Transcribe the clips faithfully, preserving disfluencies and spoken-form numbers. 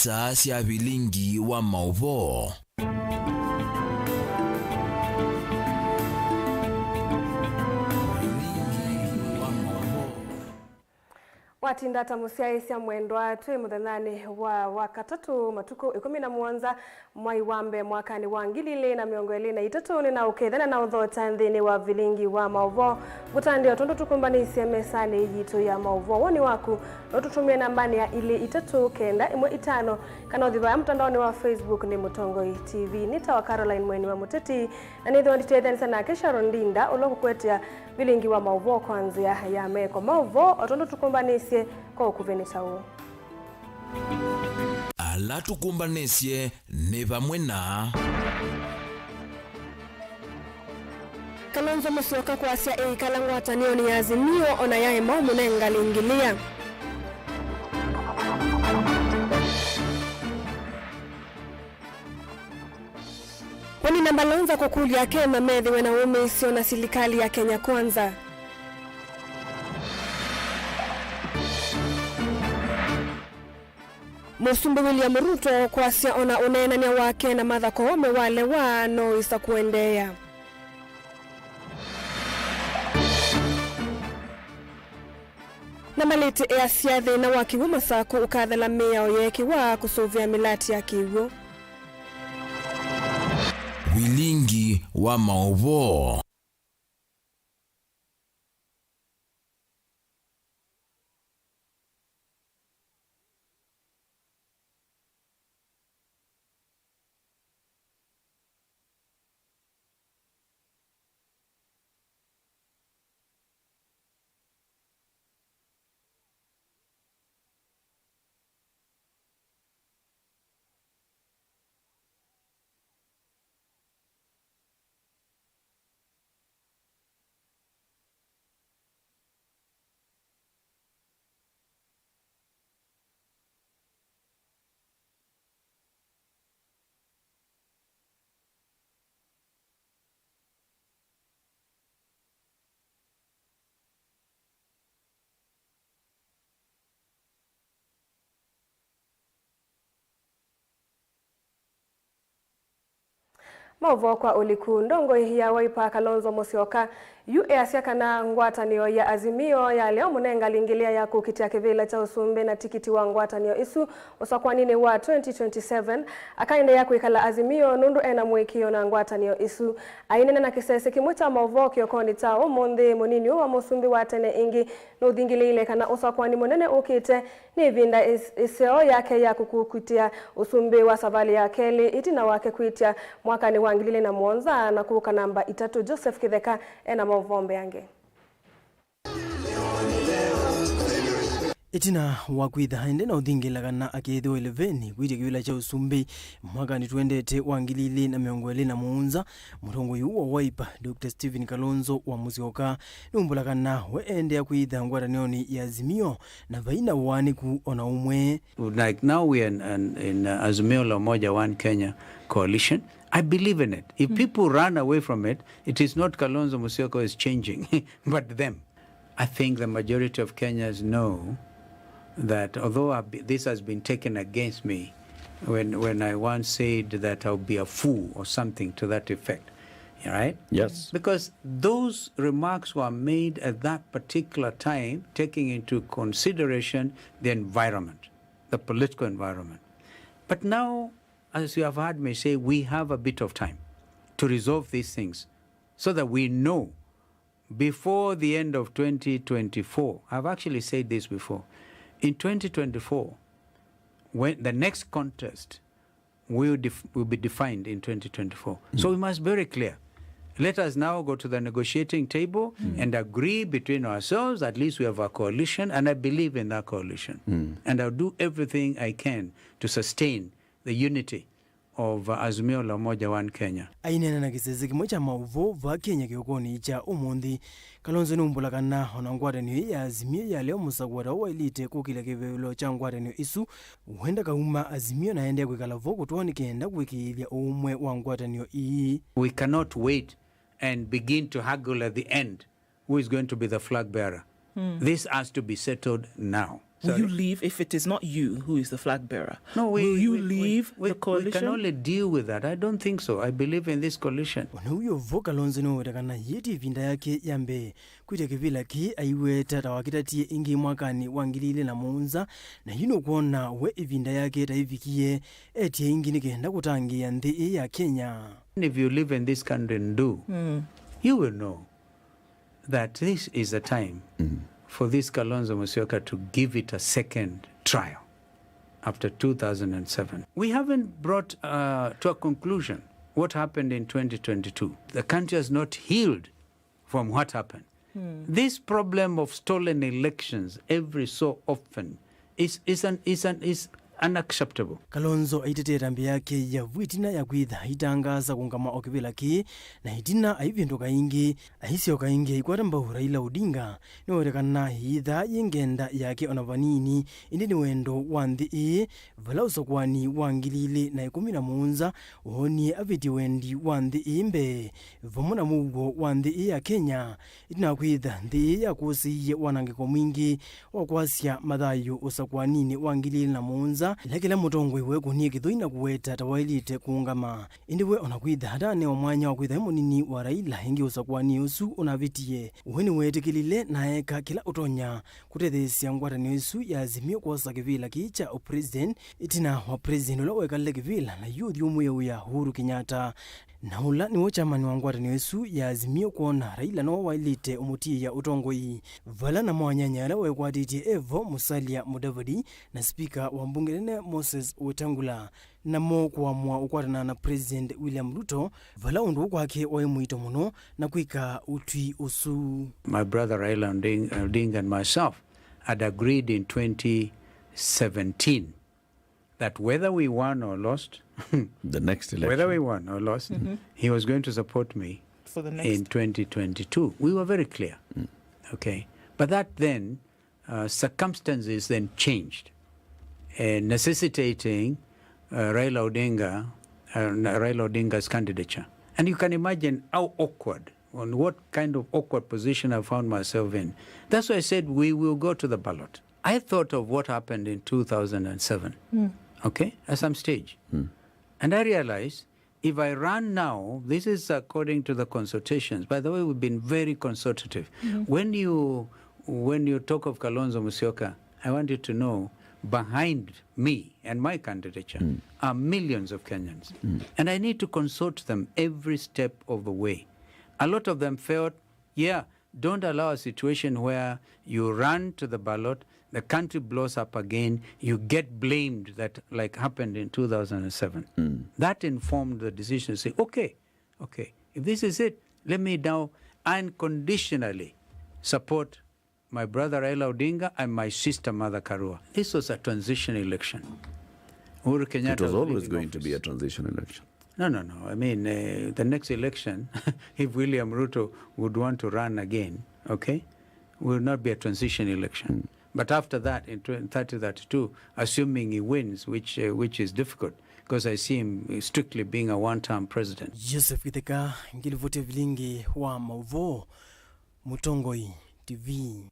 Saa sya vilingi wa maũvoo. Watinda ta mũsyaĩĩsya mwendwa, twĩ mũthenyanĩ wa Wakatatũ, matukũ ĩkũmi na mũonza, mwai wa mbee, mwakanĩ wa ngili ilĩ na mĩongo ĩlĩ na itatũ, nĩnaũkethana na ũthokya nthĩnĩ wa vilingi wa maũvoo. Ngũtandĩo tũndũ tũkũmbanĩisye mesanĩ yitũ ya maũvoo. Woni waku no ũtũtũmĩe nambanĩ ya ilĩ itatũ kenda ĩmwe itano, kana ũthi vaya mũtandaonĩ wa Facebook nĩ Mũtongoi T V. Nĩtawa Caroline Mweni wa Mũteti, na nĩthĩwa nditetheanĩsya nake Sharon Ndinda, ũla ũkũkũetea vilingi wa maũvoo kwa nzĩa ya meko. Maũvoo o tondũ tũkũmbanĩisye kwa ũkuvĩ nĩ ta ũũ. Ala tũkũmbanĩsye nĩ vamwe na Kalonzo Musyoka kwasya eĩkala ngwatanĩonĩ ya Azimio ona yaema ũmũnenga lĩngĩlĩa. Boni na Mbalonza kũkũlya Akenya methĩwe na wũmĩĩsyo na silikalĩ ya Kenya Kwanza. Mũsumbĩ William Ruto kwasya ona ũneenany'a wake na Martha Koome walewa no wĩsa kũendeea. Na malĩtĩ easya thĩna wa kĩw'ũ Masakũ ũkathela mĩao yeekĩwa kũsũvĩa mĩlatĩ ya kĩw'ũ. Vilingi wa maũvoo. Maũvoo kwa ũliku. Ndongoi ya Wiper Kalonzo Musyoka yu easya kana ngwatanĩo ya Azimio yalea ũmũnenga lĩngĩlĩa ya kũkitĩa kĩvĩla kya ũsumbĩ na tikiti wa ngwatanĩo ĩsu ũsakwaninĩ wa twenty twenty-seven, akaendeea kwĩkala Azimio nũndũ ena mũĩkĩĩo na ngwatanĩo ĩsu. Aineena na kĩsese kĩmwe kya maũvoo kĩokonĩ kya ũmũnthĩ, mũnini ũũ wa mũsumbĩ wa tene ĩngĩ nũthingĩlĩĩile kana ũsakwani mũnene ũkĩte nĩ ĩvinda ĩs-, ĩseo yake ya kũkũkitĩa ũsumbĩ wa savalĩ ya kelĩ ĩtina wake kwĩtya mwakanĩ wa ngili ilĩ na mũonza na kũka namba itatũ. Joseph Kĩtheka ena maũvoo mbeange. Ĩtina wa kwĩtha ende na ũthingĩla kana akethĩwa ĩleveni kwĩtya kĩvĩla kya ũsumbĩ mwakanĩ twendete wa ngili ilĩ na mĩongo ĩlĩ na mũonza, mũtongoi ũũ wa Wiper, Doctor Stephen Kalonzo wa Musyoka, nĩumbũla kana we eendeea kwĩtha ngwatanĩonĩ ya Azimio na vai na ũaanĩku o na ũmwe. Like now we are in, in, in, uh, Azimio la Umoja One Kenya coalition. I believe in it. If people run away from it, it is not Kalonzo Musyoka who is changing, but them. I think the majority of Kenyans know that although I've be-, this has been taken against me when, when I once said that I'll be a fool or something to that effect, right? Yes. Because those remarks were made at that particular time, taking into consideration the environment, the political environment. But now, as you have heard me say, we have a bit of time to resolve these things so that we know before the end of twenty twenty-four, I've actually said this before, in twenty twenty-four, when the next contest will def-, will be defined in twenty twenty-four. So we must be very clear. Let us now go to the negotiating table and agree between ourselves. At least we have a coalition, and I believe in that coalition. And I'll do everything I can to sustain the unity of, uh, Azimio la Umoja One Kenya. Aineena na kĩsese kĩmwe kya maũvoo va Kenya kĩokonĩ kya ũmũnthĩ, Kalonzo nĩumbũla kana ona ngwatanĩo ĩĩ ya Azimio yalea ũmũsakũa ta ũũ waĩlĩte kũkĩlya kĩvevelo kya ngwatanĩo ĩsu, wenda kauma Azimio na aendee kwĩkala vo kũtwawa nĩ kenda kũĩkĩĩthya ũũmwe wa ngwatanĩo ii. We cannot wait and begin to haggle at the end who is going to be the flag bearer. This has to be settled now. Will you leave if it is not you who is the flag bearer? No, we, Will you we, we, leave we, the we can coalition? Only deal with that. I don't think so. I believe in this coalition. Ona ũu vo, Kalonzo nĩwaweta kana yĩĩ ti ĩvinda yake ya mbee kwĩtya kĩvĩla kĩĩ aiweta ta wakĩtatie ĩngĩ mwakanĩ wa ngili ilĩ na mũonza, na yu nũkwona we ĩvinda yake ta ĩvikie etie ĩngĩ nĩ kenda kũtangĩĩa nthĩ ĩĩ ya Kenya. And if you live in this country and do, you will know that this is the time for this Kalonzo Musyoka to give it a second trial after two thousand and seven. We haven't brought, uh, to a conclusion what happened in twenty twenty-two. The country has not healed from what happened. This problem of stolen elections every so often is, is, an, is, an, is unacceptable. Kalonzo aitetea ĩtambya yake ya vu ĩtina ya kwĩtha aitangaasa kũngama o kĩvĩla kĩĩ, na ĩtina aivĩndũka ĩngĩ, aisyoka ĩngĩ aikwata mbau Raila Odinga. Nĩwaweta kana ĩithaa yĩ ngenda yake ona vanini, ĩndĩ nĩ wendo wa nthĩ ĩĩ, vala ũsakũani wa ngili ilĩ na ĩkũmi na mũonza woonie avĩtye wendi wa nthĩ ĩĩ mbee, vamwe na mũuo wa nthĩ ĩĩ ya Kenya, ĩtina wa kwĩtha nthĩ ĩĩ yakũsĩie wanangĩko mwingĩ wa kwasya mathayũ ũsakũaninĩ wa ngili ilĩ na mũonza, ĩla kĩla mũtongoi weekũnie kĩthũi na kũweta ta waĩlĩte kũũngama. Ĩndĩ we ona kwĩtha atanewa mwanya wa kwĩtha e mũnini wa Raila ĩngĩ ũsakũani ũsu ũnavĩtie, we nĩweetĩkĩlile na eeka kĩla ũtonya kũtetheesya ngwatanĩo ĩsu ya Azimio kwosa kĩvĩla kĩĩ kya ũpresident ĩtina wa president ũla wekalile kĩvĩla na yu ũthyũmũĩe wĩa Uhuru Kenyatta. Na ũla nĩw'o chairman wa ngwatanĩo ĩsu ya Azimio kwona Raila no waĩlĩte ũmũtiĩa ũtongoi. Vala namo anyanya ala wekwatĩtye e vo Musalia Mudavadi na spika wa mbunge nene Moses Wetangula, namo kũamũa ũkwatana na President William Ruto, vala ũndũ ũũ kwake waĩ mũito mũno na kwĩka ũtwi ũsu. My brother Raila Oding-, Odinga and myself had agreed in twenty seventeen that whether we won or lost, The next election. whether we won or lost, he was going to support me For the next in twenty twenty-two. We were very clear. Okay. But that then, uh, circumstances then changed, uh, necessitating, uh, Raila Odinga, uh, Raila Odinga's candidature. And you can imagine how awkward, on what kind of awkward position I found myself in. That's why I said we will go to the ballot. I thought of what happened in two thousand and seven, okay, at some stage. And I realized if I run now, this is according to the consultations. By the way, we've been very consultative. When you, when you talk of Kalonzo Musyoka, I want you to know behind me and my candidature are millions of Kenyans. And I need to consult them every step of the way. A lot of them felt, yeah, don't allow a situation where you run to the ballot, the country blows up again, you get blamed, that, like, happened in two thousand and seven. That informed the decision to say, okay, okay, if this is it, let me now unconditionally support my brother Raila Odinga and my sister Martha Karua. This was a transition election. Uhuru Kenyatta It was was always leaving going to be a office. transition election. No, no, no. I mean, uh, the next election, if William Ruto would want to run again, okay, will not be a transition election. But after that, in tw-, thirty thirty-two, assuming he wins, which, uh, which is difficult, because I see him strictly being a one-term president. Joseph Githeka, ngilivoti vilingi wa mauvoo, Mũtongoi T V.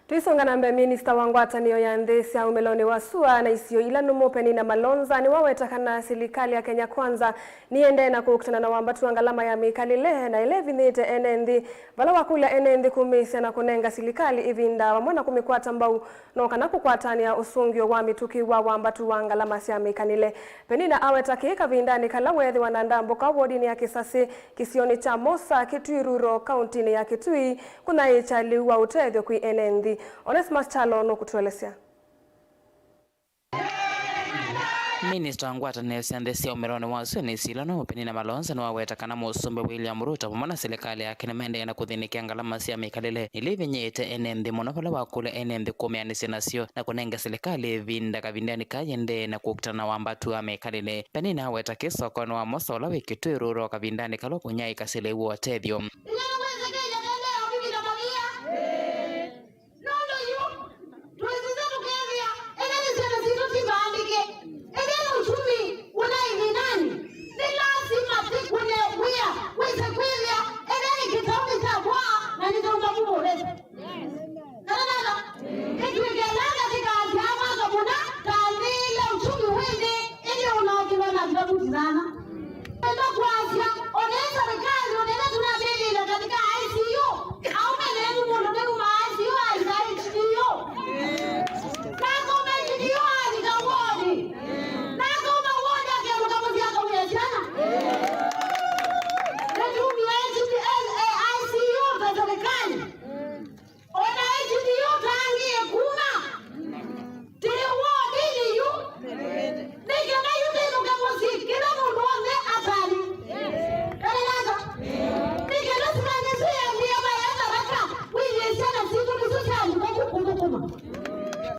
Tũisonga na mbee, minista wa ngwatanĩo ya nthĩ sya ũmĩlonĩ wa sua na isio ila nũmũ Penina Malonza nĩwaweta kana silikalĩ ya Kenya Kwanza nĩyĩendee na kũkitana na wambatu wa ngalama ya mĩkalĩle na ĩla ĩvinyĩĩte ene nthĩ, vala wakũlya ene nthĩ kũmĩĩsya na kũnenga silikalĩ ĩvinda vamwe na kũmĩkwata mbau no kana kũkwatanĩa ũsũngĩo wa mĩtũkĩ wa wambatu wa ngalama sya mĩkalĩle. Penina aweta kĩĩ kavindanĩ kala weethĩwa na ndambũka wodinĩ ya Kĩsasĩ, kĩsionĩ kya Mosa, Kitui Rural, kauntinĩ ya Kitui, kũnyaĩĩkya lĩu wa ũtethyo kwĩ ene nthĩ. Onesmus Kyalo nũkũtũelesya. Minista wa ngwatanĩo sya nthĩ sya ũmĩlonĩ wa sua na isio ila nũmũ Penina Malonza nĩwaweta kana Mũsumbĩ William Ruto vamwe na silikalĩ yake nĩmaendee na kũthĩnĩkĩa ngalama sya mĩkalĩle ila ivinyĩĩte ene nthĩ mũno, vala wakũlya ene nthĩ kũmĩanĩsya nasyo na kũnenga silikalĩ ĩvinda kavindanĩ kaa yĩendee na kũkitana na wambatu wa mĩkalĩle. Penina aweta kĩsokonĩ wa Mosa ũla wĩ Kitui Rural kavindanĩ kala ũkũnyaĩĩkasya lĩu wa ũtethyo. Nĩwĩsĩkĩĩte tene ũvingĩte mũthia? Nũndũ yu twĩsĩte tũkethĩa ĩndĩ nĩ syana sitũ ti mbandĩke, ĩndĩ nĩ uchumi ũnaĩ thĩnanĩ. Nĩ lasima twĩkũne wĩa wĩse kwĩthĩa ĩndĩ nĩ kĩtumi kya kwaa na nĩtwauma mũvũvĩte. Kana nana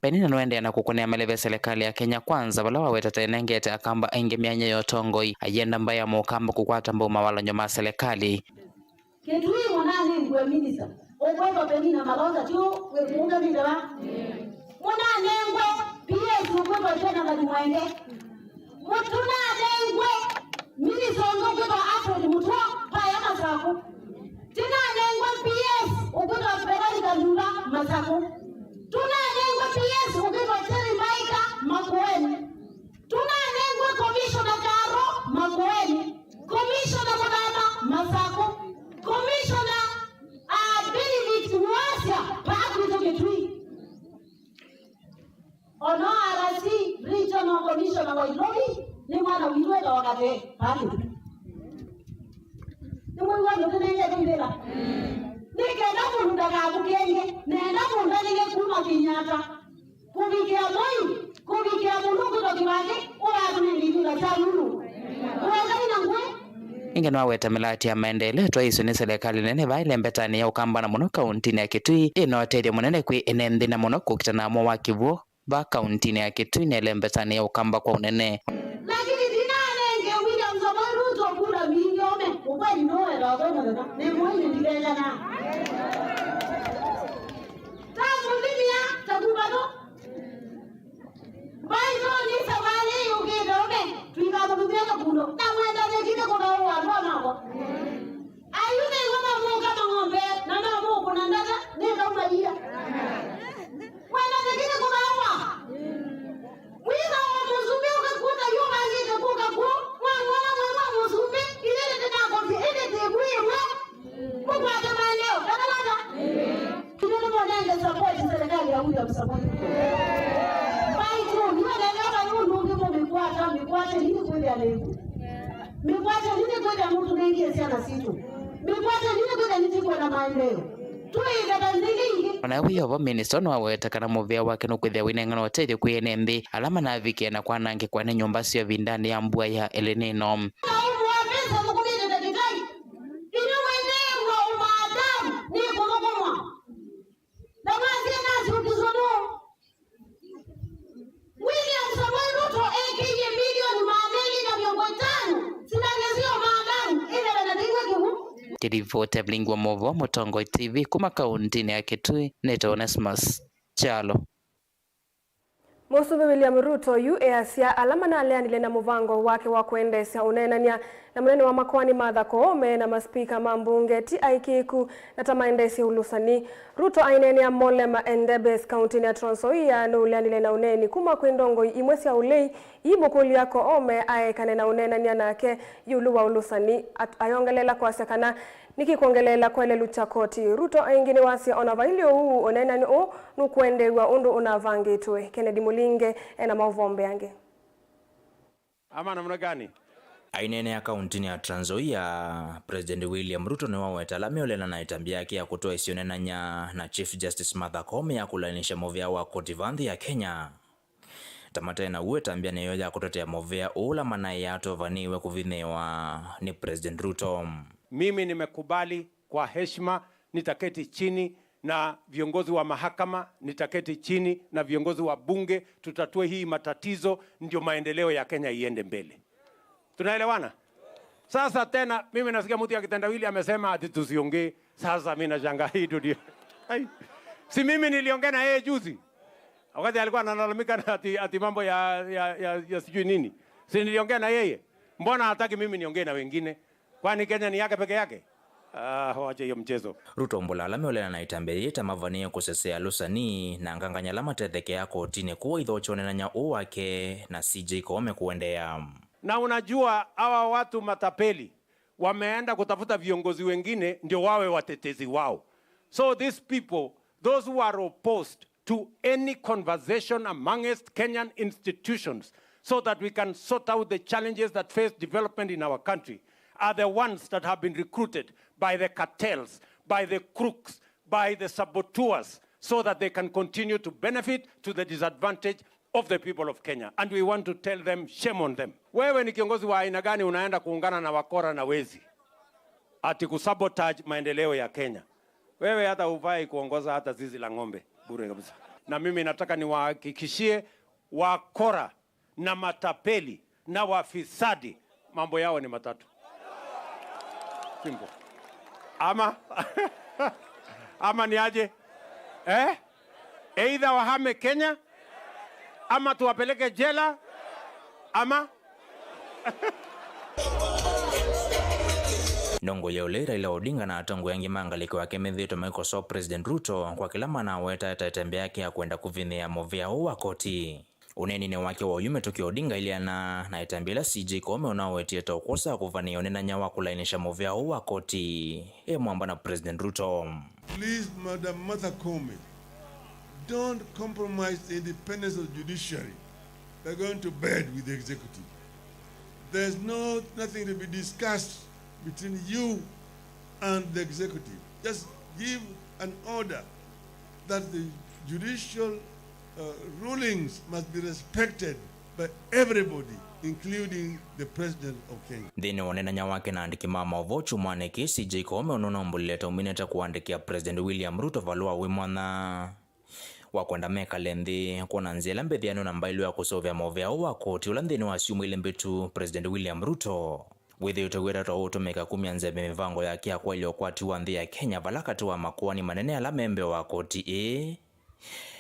Penina nũendeea na kũkũnĩa maleve selekalĩ ya Kenya Kwanza, vala wawetete ĩnengete Akamba aingĩ myanya ya ũtongoi, ayenda mbaĩ ya Mũkamba kũkwata mbau mawalany'o ma selekalĩ. Kĩtui mũnanengwe minista ũkwĩtwa Penina Malonza, ti ũũ wĩkũũngamĩte va? Mũnanengwe P S ũkwĩtwa Jonathan Mwende. Mũtũnanengwe minista ũngĩ ũkwĩtwa Alfred Mutua, vaya Masakũ. Tũnanengwe P S ũkwĩtwa Veronica Ndula, Masakũ. Tũnanengwe P S ũkwĩtwa Terry Mbaika, Makueni. Tũnanengwe Commissioner Karo, Makueni. Commissioner Mũthama, Masakũ. Commissioner, ah, Benedict Muasya, vaa kwitũ Kĩtui. Ono R C, Regional Commissioner wa Nairobi, nĩ mwana witũ wĩtawa Katee, vaa Kĩtui. Nĩmwĩw'a nũtũnengete ivĩla? Nĩ kenda mũndũ ndakavukenge, nenda mũndalĩle kuma Kenyatta. Kũvikĩa Moi, kũvikĩa mũndũ ũkwĩtwa Kĩvakĩ, ũratũnenge ivĩla sya lulu. Kũwekani na ngwĩ. Ĩngĩ nĩwaweta mĩlatĩ ya maendeeo ĩla ĩtwaĩĩswe nĩ selekalĩ nene vaa ĩlembetanĩ ya Ũkamba na mũno kauntinĩ ya Kĩtui, ĩna ũtethyo mũnene kwĩ ene nthĩ na mũno kũkita na amwe wa kĩw'ũ vaa kauntinĩ ya Kĩtui na ĩlembetanĩ ya Ũkamba kwa ũnene. Lakini ndinanenge William Samoei Ruto kura mbingĩ ome, ũkweli nũwenda ũthũmũthema, nĩ mwaine ndikekana. Tamũthimia, takumbano. Mbaitũ nĩ savalĩ yũkĩte ũme, tũikamũthumĩa kakundo. Na mwenda nĩkĩte kũvaũa andũ anakwa. Ayume ngoma mũka mang'ombe, na no mũkũna ndata, nĩkauma ia. Mwenda nĩkĩte kũvaũa. Mwĩtha wa mũsumbĩ ũkakuta yu vangĩte kũka kw'o, mwang'ola mwĩ wa mũsumbĩ, ithe nĩtĩnakoti, ĩndĩ tĩkwĩw'a. Mũkwate maendeeo, kana nata? Kinya nĩmonenge support serikali ya William Samoei. Mbaitũ, niwe nene ata nũndũ ũngĩ mũmĩkwata, mĩkwate nini kwĩthĩa nĩku. Mĩkwate nini kwĩthĩa mũtũnengie syana sitũ. Mĩkwate nini kwĩthĩa nitikwenda maendeeo. Tũĩtheta nthĩ ingĩ. Ona wĩ ovo, minista nĩwaweta kana mũvea wake nũkwĩthĩa wĩnengana ũtethyo kwĩ ene nthĩ ala manavikĩe na kwanangĩkwa nĩ nyũmba syoo ĩvindanĩ ya mbua ya El Nino. Ũmũa pesa thũkũmĩte ndakĩtai. Inyuĩ mwene wa ũmaadamu nĩ kũthũkũmwa. Na mwasye nasyũkĩswa nũũ? William Samoei Ruto ekĩie milioni maana elĩ na mĩongo ĩtano silange sya ũmaadamu ĩtheve na tĩiwe kĩw'ũ. Kĩriboti ya Vilingi wa Maũvoo, Mũtongoi T V, kuma kauntinĩ ya Kitui, nĩtawa Onesmus Kyalo. Mũsumbĩ William Ruto yu easya ala manaleanile na mũvango wake wa kwendeesya ũneenany'a na mũnene wa makoani Martha Koome na maspika ma mbunge ti aĩkĩĩku na ta maendeesye ũlũsani. Ruto aineenea Molema Endebess kauntinĩ ya Trans Nzoia nũleanile na ũneeni kuma kwĩ ndongoi imwe sya ũlei iimũkũlya Koome aekane na ũneenany'a nake ĩũlũ wa ũlũsani, at-, ayongeleela kwasya kana nĩkĩkwongeleela kwelelukya koti. Ruto ĩngĩ nĩwasya ona vailyĩ ũu, ũneenany'a ũũ nũkũendeew'a ũndũ ũnavangĩtwe. Kennedy Mũlinge ena maũvoo mbeange. Ama namna gani? Aineenea kauntinĩ ya Trans Nzoia, President William Ruto nĩwaweta ala meũleana na ĩtambya yake ya kũtwaĩsya ũneenany'a na Chief Justice Martha Koome ya kũlainisha mũvea wa koti vaa nthĩ ya Kenya. Ta mate na w'o ĩtambyanĩ yoo ya kũtetea mũvea ũla manaĩ atũvanĩiwe kũvinyĩĩwa nĩ President Ruto. Mimi nimekubali kwa heshima, nitaketi chini na viongozi wa mahakama, nitaketi chini na viongozi wa bunge, tutatue hii matatizo, ndio maendeleo ya Kenya iende mbele. Tunaelewana? Sasa tena, mimi nasikia mtu ya kitendawili amesema ati tusiongee. Sasa mimi nashangaa hii dunia. Ai. Si mimi niliongea na yeye juzi? Wakati alikuwa analalamika na ati, ati mambo ya, ya, ya, ya sijui nini. Si niliongea na yeye? Mbona hataki mimi niongee na wengine? Kwani Kenya ni yake peke yake? Ah, wacha hiyo mchezo. Ruto mbũla ala meũleana na ĩtambya yĩĩ ta mavanie kũsesea lũsani na ngangany'a ala matethekeaa kotinĩ kũu aitho kyonenany'a ũũ wake na C J Koome kũendeea. Na unajua hawa watu matapeli wameenda kutafuta viongozi wengine ndio wawe watetezi wao. So these people, those who are opposed to any conversation amongst Kenyan institutions so that we can sort out the challenges that face development in our country are the ones that have been recruited by the cartels, by the crooks, by the saboteurs, so that they can continue to benefit to the disadvantage of the people of Kenya. And we want to tell them, shame on them. Wewe ni kiongozi wa aina gani unaenda kuungana na wakora na wezi ati kusabotage maendeleo ya Kenya? Wewe hata hufai kuongoza hata zizi la ng'ombe. Bure kabisa. Na mimi nataka niwahakikishie, wakora na matapeli na wafisadi, mambo yao ni matatu. Simple. Ama, ama ni aje? Eh? Either wahame Kenya, ama tuwapeleke jela, ama Nũngũ ya ũlei, Raila Odinga na atongoi angĩ ma ngalĩko yake methĩĩtwe maikosoa President Ruto kwa kĩla manaweta ta ĩtambya yake ya kwenda kũvinyĩĩa mũvĩa ũũ wa koti. Ũneeninĩ wake wa oyu mĩtũkĩ, Odinga aileana na ĩtambya ĩla C J Koome ũnawetie ta ũkwosa kũvanĩĩa ũnenany'a wa kũlainisha mũvĩa ũũ wa koti e mwamba na President Ruto. Please, Madam Martha Koome, don't compromise the independence of the judiciary by going to bed with the executive. There's no, nothing to be discussed between you and the executive. Just give an order that the judicial, uh, rulings must be respected by everybody, including the President of Kenya. Nthĩnĩ wa ũnenany'a wake na andĩki ma maũvoo kyumwanĩ kĩĩ, C J Koome ũnũnambũlile ta ũminĩte kũandĩkĩa President William Ruto valũa wĩ mwanya wa kwenda mekale nthĩ kwona nzĩa ĩla mbĩthĩanu na mbaĩlu ya kũseũvya mũvĩa ũũ wa koti ũla nthĩnĩ wa syumwa ilĩ mbĩtu President William Ruto wĩthĩĩtwe wĩtatwa ũũtũmĩka kumya nzeve mĩvango yake ya kwaĩlya ũkwati wa nthĩ ya Kenya, vala katĩ wa makoani manene ala me mbee wa koti ĩĩ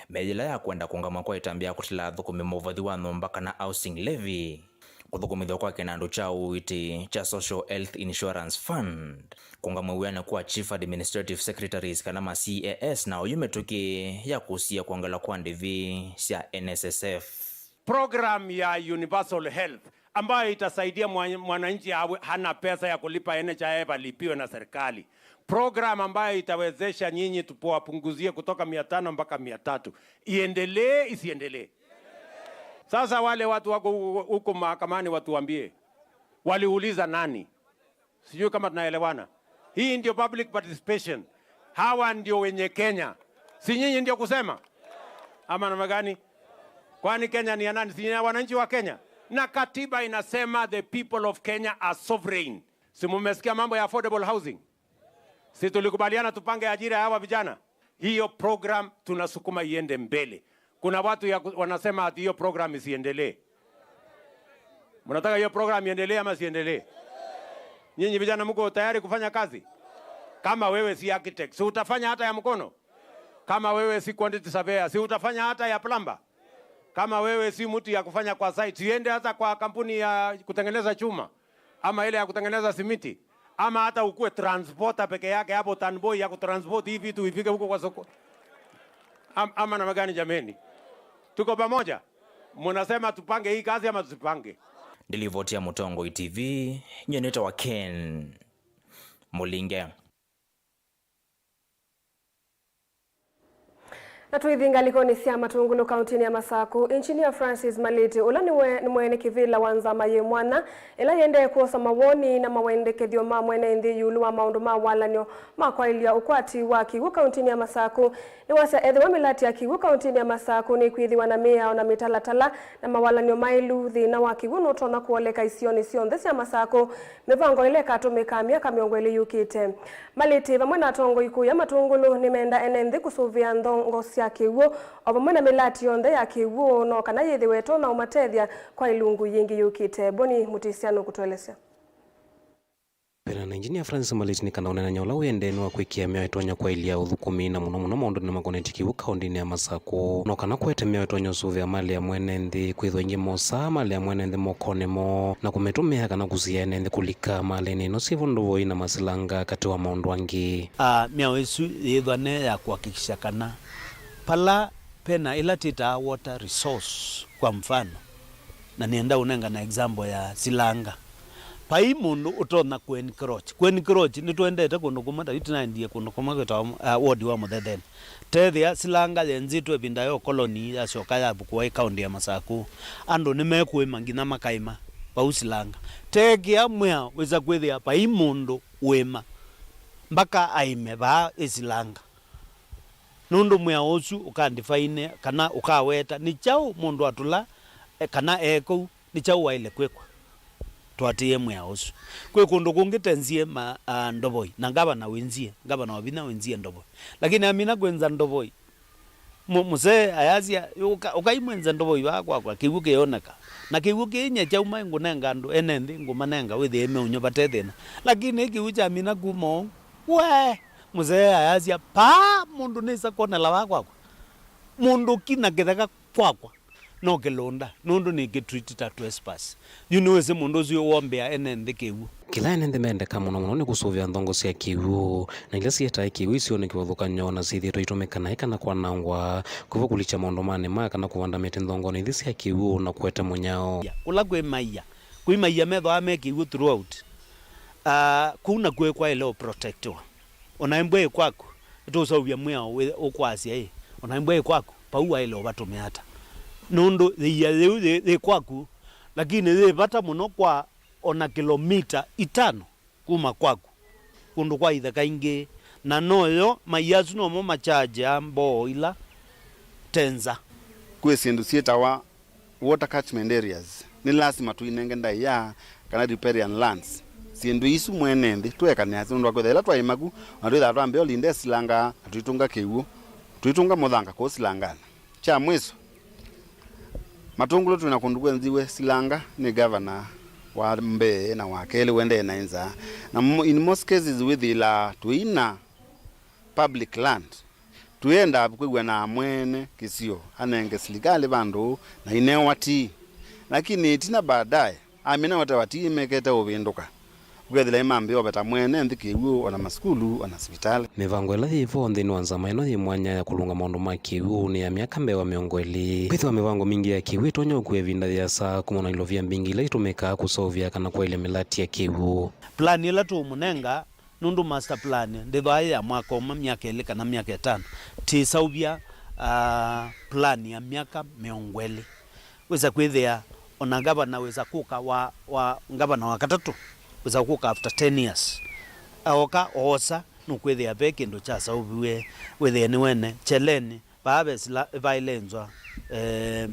me yĩla ya kwenda kũngamwa kwa ĩtambya ya kũtila athũkũmi movothi wa nyũmba kana housing levy, kũthũkũmĩthw'a kwa kĩnandũ kya ũiiti kya Social Health Insurance Fund, kũngamwa wĩanĩ kwa Chief Administrative Secretaries kana ma C A S, na oyu mĩtũkĩ ya kũsia kwongelwa kwa ndĩvi sya N S S F. Program ya universal health ambayo itasaidia mwa-, mwananchi awe hana pesa ya kulipa N H I F alipiwe na serikali. Program ambayo itawezesha nyinyi tuwapunguzie kutoka mia tano mpaka mia tatu. Iendelee, isiendelee? Sasa wale watu wako huko, huko mahakamani watuambie, waliuliza nani? Sijui kama tunaelewana. Hii ndio public participation. Hawa ndio wenye Kenya. Si nyinyi ndio kusema? Ama namna gani? Kwani Kenya ni ya nani? Si ni ya wananchi wa Kenya? Na katiba inasema the people of Kenya are sovereign. Si mumesikia mambo ya affordable housing? Si tulikubaliana tupange ajira ya hawa vijana? Hiyo program tunasukuma iende mbele. Kuna watu ya ku-, wanasema ati hiyo program isiendelee. Mnataka hiyo program iendelee ama siendelee? Nyinyi vijana mko tayari kufanya kazi? Kama wewe si architect, si utafanya hata ya mkono? Kama wewe si quantity surveyor, si utafanya hata ya plumber? Kama wewe si mtu ya kufanya kwa site, siende hata kwa kampuni ya kutengeneza chuma, ama ile ya kutengeneza simiti, ama hata ukue transporter peke yake hapo, tanboy ya kutransport hii vitu ifike huko kwa soko. Am-, ama namna gani jameni? Tuko pamoja? Munasema tupange hii kazi ama tusipange? Ndilivoti ya Mũtongoi T V, nyie nĩtawa Ken Mũlinge. Na tũithi ngalĩkonĩ sya Matũngũlũ kauntinĩ ya Masakũ, Engineer Francis Malĩti, ũla nĩwe nĩ mwene kĩvĩla wa Nzama yĩ Mwanya, ĩla yĩendee kwosa mawoni na mawendekethyo ma mwene nthĩ ĩũlũ wa maũndũ ma walan'yo ma kwaĩlya ũkwati wa kĩw'ũ kauntinĩ ya Masakũ, nĩwasya ethĩwa mĩlati ya kĩw'ũ kauntinĩ ya Masakũ nĩkwĩthĩwa na mĩao na mĩtalatala na mawalan'yo maĩlu, thĩna wa kĩw'ũ nũtonya kũoleka isionĩ syonthe sya Masakũ, mĩvango ĩla ĩkatũmĩka myaka mĩongo ĩlĩ yũkĩte. Malĩti vamwe na atongoi kũya Matũngũlũ nĩmenda ene nthĩ kũsũvĩa nthongo sya kĩw'ũ, o vamwe na mĩlati yonthe ya kĩw'ũ, no kana yĩthĩwe ĩtonya ũmatethya kwa ilungu yĩngĩ yũkĩte. Boni Mũtĩsya nũkũtũelesya. Kwĩana na Engineer Francis Malĩti nĩ kana ũneenany'a ũla wĩendee nĩ wa kwĩkĩa mĩao ĩtonya kwaĩlya ũthũkũmi, na mũno mũno maũndũnĩ makonetye kĩw'ũ kaũndĩnĩ ya Masakũ, no kana kũete mĩao ĩtonya ũsũvĩa malĩ ya mwene nthĩ, kwĩthwa aingĩ mosaa malĩ ya mwene nthĩ mokonĩ moo na kũmĩtũmĩa kana kũsiĩĩa ene nthĩ kũlika malĩnĩ ĩno syĩvo ndovoi na masilanga, katĩ wa maũndũ angĩ. Ah, mĩao ĩsu yĩĩthwa ne ya kũhakikisha kana pala pena ĩla twĩtaa water resource, kwa mfano, na nĩenda ũnengana example ya silanga. Vai mũndũ ũtonya kũ encroach. Kũ encroach, nĩtũendete kũndũ kũmwe, ta yu tũnaendie kũndũ kũmwe kwĩtawa, uh, ward wa Mũthetheni. Teethĩa silanga yenzĩtwe ĩvinda ya ũkoloni yasyoka yavukũwa ĩ kaũndĩ ya Masakũ. Andũ nĩmekũĩma nginya makaĩma vau silanga. Teekĩa mwĩao wĩsa kwĩthĩa vai mũndũ ũĩma mpaka aĩme vaa ĩ silanga. Nũndũ mwĩao ũsu ũkandifaine kana ũkaweta nĩ kyaũ mũndũ atũla, e, kana e kũu, nĩ kyaũ waĩle kwĩkwa. Tũatĩĩe mwĩao ũsu. Kwĩ kũndũ kũngĩ tenzie ma, a, ndovoi, na ngavana wĩnzie, ngavana wa vinya wĩnzie ndovoi. Lakini amina kwĩnza ndovoi, Mũ-, mũsee ayasya, "Ũka, ũkai mwenze ndovoi vaa kwakwa, kĩw'ũ kĩyoneka." Na kĩw'ũ kĩĩ nye kyauma ngũnenga andũ ene nthĩ, ngũmanenga wĩthĩe meũnywa vate thĩna. Lakini kĩw'ũ kyamina kuma ũu, we, mũsee ayasya, "Paa, mũndũ nĩsa kwonela vaa kwakwa. Mũndũ ki na kĩtheka kwakwa no kĩlũnda, nũndũ nĩ kĩ treat ta trespass." Yu nĩwĩsĩ mũndũ ũsu wombĩa ene nthĩ kĩw'ũ. Kĩla ene nthĩ mendeka mũno mũno nĩ kũsũvĩa nthongo sya kĩw'ũ, na ila sietae kĩw'ũ isyonĩ kĩvathũkany'o na syĩthĩĩtwe itũmĩka naĩ kana kwanangwa, kwĩvo kũlikya maũndũ ma nĩma kana kũvanda mĩtĩ nthongonĩ ithi sya kĩw'ũ na kũete mũnyao. Kũla kwĩ maia, kwĩ maia methĩawa me kĩw'ũ throughout. Ah, kũu nakw'o kwaĩle ũprotectiwa. Ona ĩmbwa ĩ kwaku, ĩtũũseũvya mwĩao wĩ-, ũkwasya ĩ, ona ĩmbwa ĩ kwaku, vau waĩle ũvatũmĩa ata? Nũndũ ĩia yĩu yĩ, yĩ kwaku, lakini yĩ vata mũno kwa ona kĩlomita itano kuma kwaku, kũndũ kwa ithaka ingĩ, na noyo maia asu nomo makyakyaa mboo ila te nza. Kwĩ syĩndũ syĩtawa water catchment areas, nĩ lasima tũinenge ndaĩa kana riparian lands. Syĩndũ isu mwene nthĩ tũekanĩasya, nũndũ wa kwĩtha ĩla twaĩma ku, ona twĩthaa twambĩa ũlinde silanga na tũitũnga kĩw'ũ, tũitũnga mũthanga kũu silanganĩ. Kya mwĩso, Matũngũlũ twĩ na kũndũ kwenziwe silanga nĩ gavana wa mbee na wa kelĩ ũendee na ĩnzaa, na mo-, in most cases wĩthĩĩlaa tũina public land. Tũyendaa kwĩw'a na mwene kĩsio anenge silikalĩ vandũ na inewa tii. Lakini ĩtina baadaye, amina otewa tii mekete ũvĩndũka. Ũkethĩla imambĩa ũveta mwene nthĩ kĩw'ũ, ona masukulu, ona sivitalĩ. Mĩvango ĩla yĩ vo nthĩnĩ wa nzama ĩno yĩ mwanya ya kũlũnga maũndũ ma kĩw'ũ nĩ ya myaka mbee wa mĩongo ĩlĩ. Kwĩthĩwa mĩvango mingĩ ya kĩw'ũ ĩtonya ũkua ĩvinda yĩasa kumana na ilovia mbingĩ ila itũmĩkaa kũseũvya kana kwaĩlya mĩlati ya kĩw'ũ. Plan ĩla tũũmũnenga Nũndũ master plan ndĩthwaa yĩ ya mwaka ũmwe, myaka ĩlĩ, kana myaka ĩtano, tĩĩsaũvya, ah, plan ya myaka mĩongo ĩlĩ. Wĩsa kwĩthĩa ona ngavana wĩsa kũka wa, wa ngavana wa katatũ, wĩsa kũka after ten years. Aoka oosa, nũkwĩthĩa ve kĩndũ kyasaũviw'e, wĩthĩe nĩwene, cheleni, vaa ve sila-, vaĩle enzwa, eh,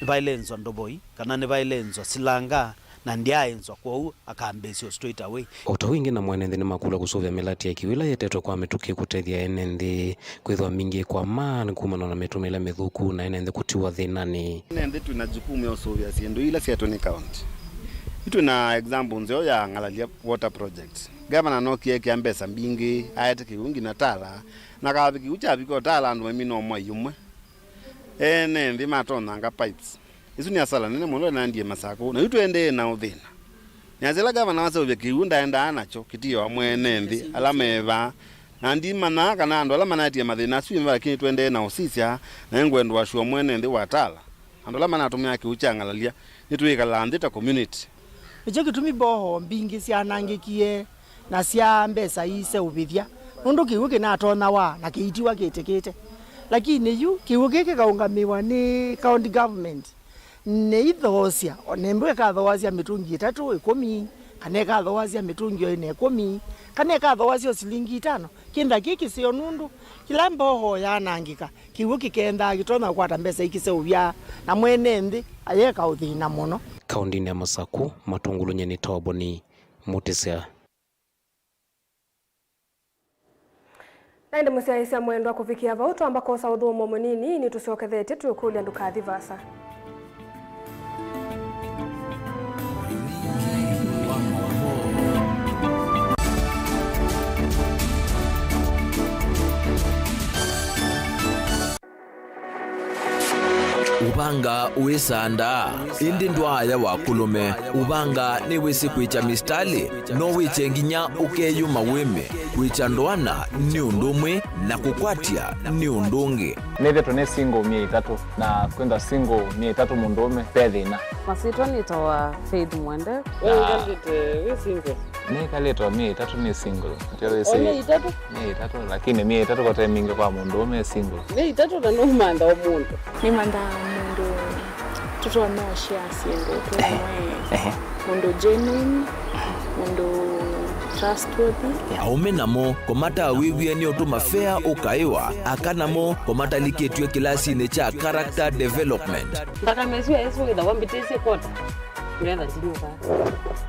vaĩle enzwa ndovoi, kana nĩvaĩle enzwa silanga, na ndyaaĩnzwa, kwoou akambĩĩsya o straight away. O ta ũu ĩngĩ na mwene nthĩ nĩmakũlw'a kũsũvĩa mĩlati ya kĩw'ũ ĩla yetetwe kwa mĩtũkĩ kũtethya ene nthĩ, kwĩthĩwa mingĩ kwa maa nĩ kumana na mĩtũmĩle mĩthũku na ene nthĩ kũtiwa thĩnanĩ. Ene nthĩ twĩ na jukumu ya ũsũvĩa syĩndũ ila syaetwe nĩ kaunti. Yu twĩ na example nzeo ya Ng'alalia Water Project. Gavana nookie ekĩa mbesa mbingĩ, aete kĩw'ũ nginya Tala, na kaviki kĩu kyavika o Tala andũ maimina o mwai ũmwe. Ene nthĩ matonyanga pipes. Ĩsu nĩ asala nene mũno ĩnandie Masakũ, na yu tũendee na ũthĩna. Nĩasya ĩla gavana waseũvya kĩw'ũ ndaendaa nakyo, kĩtiĩwa mwene nthĩ ala me vaa. Na ndimanyaa kana andũ ala manaetie mathĩna asu ĩmwe, lakini tũendee na ũsisya, na nĩngwenda ũasure mwene nthĩ wa Tala, andũ ala manatũmĩaa kĩw'ũ kya Ng'alalia, nĩtwĩkalaa nthĩ ta community. Nĩkyo kĩtumi mboohoo mbingĩ syanangĩkie na sya mbesa iiseũvĩthya, nũndũ kĩw'ũ kĩnatonyawa na kĩitiwa kĩtĩkĩte. Lakini yu kĩw'ũ kĩĩ kĩkaũngamĩwa nĩ county government, nĩithoosya, o na ĩmwe ĩkathoasya mĩtũngi ĩtatũ, ĩkũmi, kana ĩkathoasya mĩtũngi o ĩna ĩkũmi, kana ĩkathoasya o silingi itano. Kĩnda kĩĩ kĩseo, nũndũ kĩla mboohoo yanangĩka, kĩw'ũ kĩkendaa kĩtonya kũkwata mbesa ikĩseũvya, na mwene nthĩ ayeka ũthĩna mũno. Kaũndĩnĩ ya Masakũ, Matũngũlũ, nyie nĩ Toboni Mũtĩsya. Na ĩndĩ mũsyaĩĩsya mwendwa, kũvikĩa vau twamba kwosa ũthũmũo mũnini, nĩtũsyokethetye twĩkũlya ndũkathi vaasa. Ũvanga wĩsandaa, ĩndĩ ndwaaya wa kũlũme. Ũvanga nĩwĩsĩ kwĩkya mĩsitalĩ, no wĩkye nginya ũkeyũma wĩme. Kwĩkya ndoana nĩ ũndũ ũmwe, na kũkwatya nĩ ũndũ ũngĩ. Nĩthĩtwe nĩ single myei ĩtatũ, na kwĩthwa single myei ĩtatũ mũndũũme, ve thĩna. Masyĩtwa nĩtawa Faith Mwende. We ũkalĩte wĩ single? Nĩkalĩte o myei ĩtatũ nĩ single. Nĩkyo wĩsĩ. O myei ĩtatũ? Myei ĩtatũ, lakini myei ĩtatũ kote mingĩ kwa mũndũũme e single. Myei ĩtatũ na nũmantha o mũndũ. Nĩmanthaa mũndũ tũtonya ũshare syĩndũ twĩ hamwe. Ehe. Mũndũ genuine, mũndũ trustworthy. Aũme namo, kũmatawĩw'ĩa nĩ ũtũma fare ũkaĩwa, aka namo, kũmatalikĩtw'e kĩlasinĩ kya character development. Nthakame ĩsu yaĩsũĩthawa mbĩtĩsye kwota. Ngetha ndinyuka.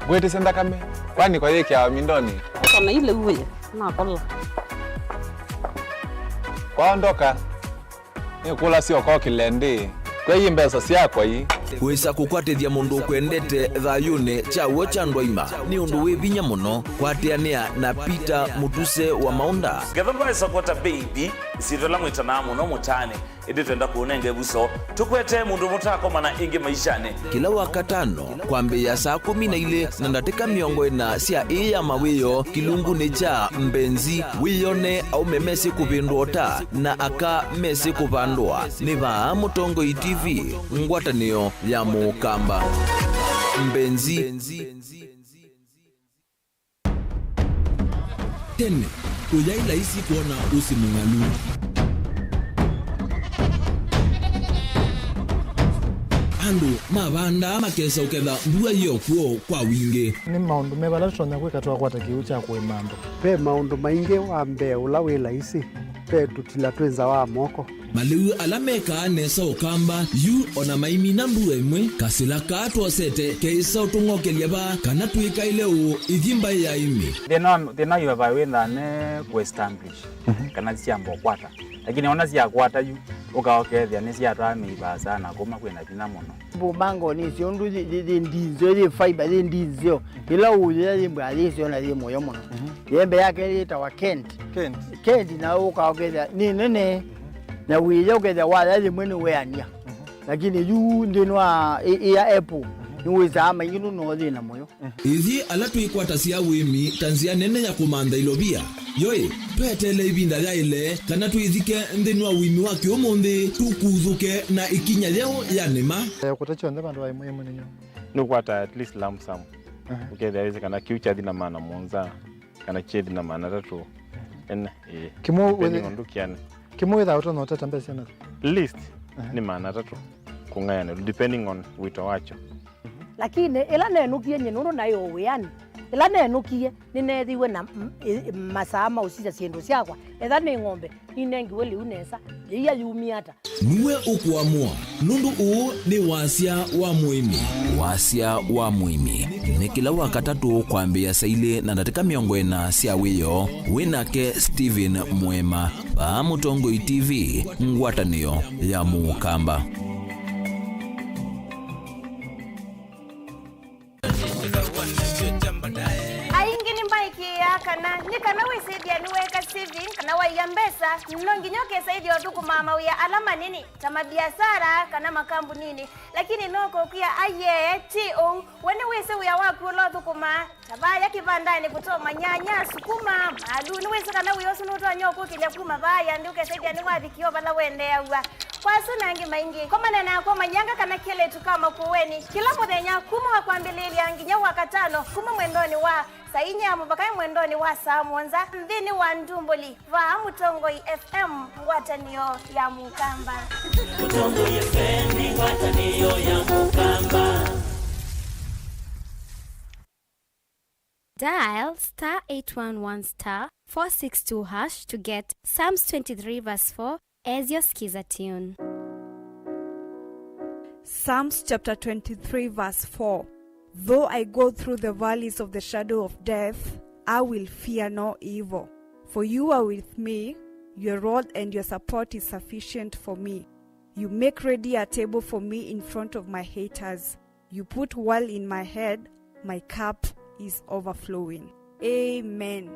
Ngwĩtĩsye nthakame, kwani kwa yĩkĩawa mindonĩ? Ũkona ile uwe, nakola. Kwaondoka. Nĩkũlasya ũkokĩle ndĩ, kwei mbesa syakwa ii. Wĩsa kũkwatĩthya mũndũ ũkwendete thayũnĩ kya w'o kya ndwaima nĩ ũndũ wĩ vinya mũno. Kwatĩanĩa na Peter Mũtuse wa Maũnda. Ngetha ndwaĩsa kwata baby, isyĩtwa ĩla mwĩtanaa mũno mũtaanĩ, ĩndĩ twenda kũũnenga ĩvuso. Tũkwete mũndũ mũtaakomana ĩngĩ maishanĩ. Kĩla Wakatano, kwambĩĩa saa kũmi na ilĩ na ndatĩka mĩongo ĩna sya ĩĩ ya mawĩoo, kĩlungunĩ kya Mbenzi, wĩyone aũme mesĩ kũvĩndũa ũta na aka mesĩ kũvandũa. Nĩ vaa Mũtongoi T V, ngwatanĩo ya Mũkamba. Mbenzi. Tene, kũyaĩ laisi kwona ũsĩ mũng'alu. Andũ mavandaa makesa ũketha mbua yĩ o kw'o kwa wingĩ. Nĩ maũndũ meva ala tũtonya kwĩka twakwata kĩw'ũ kya kũĩma andũ? Ve maũndũ maingĩ. Wa mbee ũla wĩ laisi, ve tũtila twĩ nza wa moko. Malĩu ala mekaa nesa Ũkamba, yu o na maimina mbua ĩmwe, kasĩla kaa twosete keĩsa ũtũng'okelya vaa kana twĩkaĩle ũũ ithi mbaĩ ya ĩmĩ. Thĩna, thĩna yu vai wĩthaa ne kũestablish, mhm, kana syamba ũkwata. Lakini ona syakwata yu, ũkaokethĩa nĩsyatwaa mĩivaa sana kuma kwĩna vinya mũno. Mbũmbangonĩ isu ũndũ yĩ, yĩ, yĩ ndinzeo, yĩ fiber, yĩ ndinzeo. Ĩla ũyĩa yĩ mbaa yĩseo na yĩ mũyo mũno. Mhm. Yembe yake yĩtawa Kent. Kent. Kent na ũkaokethĩa nĩ nene. Na wĩya ũkethĩa waya yĩmwe nĩweania. Mhm. Lakini yu nthĩnĩ wa ĩ-, ĩ ya apple, mhm, nĩwĩsaa maingĩ nũno thĩna mũyo. Ithyĩ ala twĩkwatasya ũĩmi ta nzĩa nene ya kũmantha ilovia, yoĩ, tweteele ĩvinda yaĩle kana twĩthike nthĩnĩ wa ũĩmi wa kĩũmũnthĩ, tũkuthũke na ĩkinya yeũ ya nĩma. Eh, kũta kyonthe vandũ va ĩmwe ĩmwe nĩnyo. Nũkwata at least lump sum. Aha. Ũkethĩa wĩsĩ kana kĩu kyathi na maana mũonza, kana kyethi na maana atatũ. Ene, ĩĩ. Kĩmwe depending wĩthĩ-, on ndũkĩane. Kĩmwe wĩthaa ũtonya ũtata mbesa na? Least, aha, nĩ maana atatũ kũng'ayanĩlwa, depending on wĩto wakyo. Lakini ĩla nenũkie nyie nũndũ naĩ o wĩanĩ, ĩla nenũkie nĩneethĩiwe na m-, ĩ-, masaa ma ũsisya syĩndũ syakwa. Etha nĩ ng'ombe, ninengiwe lĩu nesa, yĩia yumie ata? Nue ũkũamũa, nũndũ ũũ nĩ wasya wa mũĩmi. Wasya wa mũĩmi nĩ kĩla Wakatatũ kwambĩĩa saa ilĩ na ndatĩka mĩongo ĩna sya wĩoo, wĩ nake Stephen Mwema, vaa Mũtongoi T V, ngwatanĩo ya Mũkamba. Aingĩ nĩmaĩkĩĩaa kana nĩ kana wĩsĩthya nĩweeka saving kana waia mbesa, no nginya ũkesa ĩthĩa ũthũkũmaa mawĩa ala manini ta mabiasara kana makambuninĩ. Lakini no kũkwĩa ayee, ti ũu. We nĩwĩsĩ wĩa waku ũla ũthũkũmaa, ta vaya kĩvandanĩ kũtoma nyanya, sukuma, malu. Nĩwĩsĩ kana wĩa ũsu nũtonya ũkũkĩlya kuma vaya nthĩ ũkesa ĩthĩa nĩwavikie o vala wendeeaw'a. Kwa asu na angĩ maingĩ, komana nakwa ũmanyanga kana kelĩtu ka Makueni kĩla mũthenya kuma wa kwambĩlĩĩlya nginya Wakatano, kuma mwendonĩ wa saa inya mũvaka mwendonĩ wa saa mũonza nthĩnĩ wa ndumbũli, vaa Mũtongoi F M, ngwatanĩo ya Mũkamba. Mũtongoi F M nĩ ngwatanĩo ya Mũkamba. Dial star eight one one star four six two hash to get Psalms twenty-three verse four as your skiza tune. Psalms chapter twenty-three, verse four. Though I go through the valleys of the shadow of death, I will fear no evil. For you are with me, your rod and your support is sufficient for me. You make ready a table for me in front of my haters. You put oil in my head, my cup is overflowing. Amen.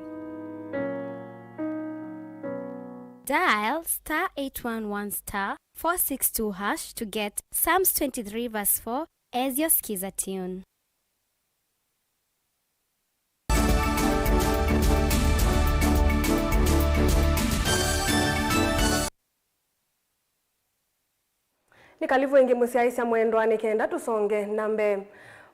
Dial star eight one one star four six two hash to get Psalms twenty-three verse four as your skiza tune. Nĩ kalivu ĩngĩ mũsyaĩĩsya mwendwa nĩ kenda tũsonge na mbee.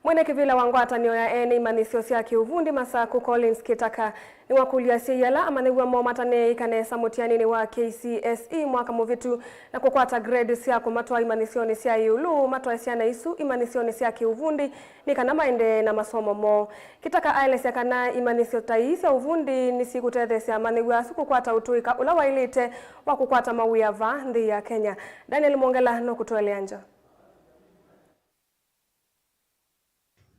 Mwene kĩvĩla wa ngwatanĩo ya ene imanyĩsyo sya kĩũvundi Masaku Collins Kĩtaka nĩwakũlya asyai ala amanyĩw'a moo mataneeĩka nesa mũtianĩnĩ wa K C S E mwaka mũvĩtu na kũkwata grade sya kũmatwaa imanyĩsyonĩ sya ĩũlũ matwae syana isu imanyĩsyonĩ sya kĩũvundi nĩ kana maendee na masomo moo. Kĩtaka aelesya kana imanyĩsyo ta ii sya ũvundi nĩsikũtetheesya amanyĩw'a asu kũkwata ũtũĩka ũla waĩlĩte wa kũkwata mawĩa vaa nthĩ ya Kenya. Daniel Mwongela nũkũtũeleangya.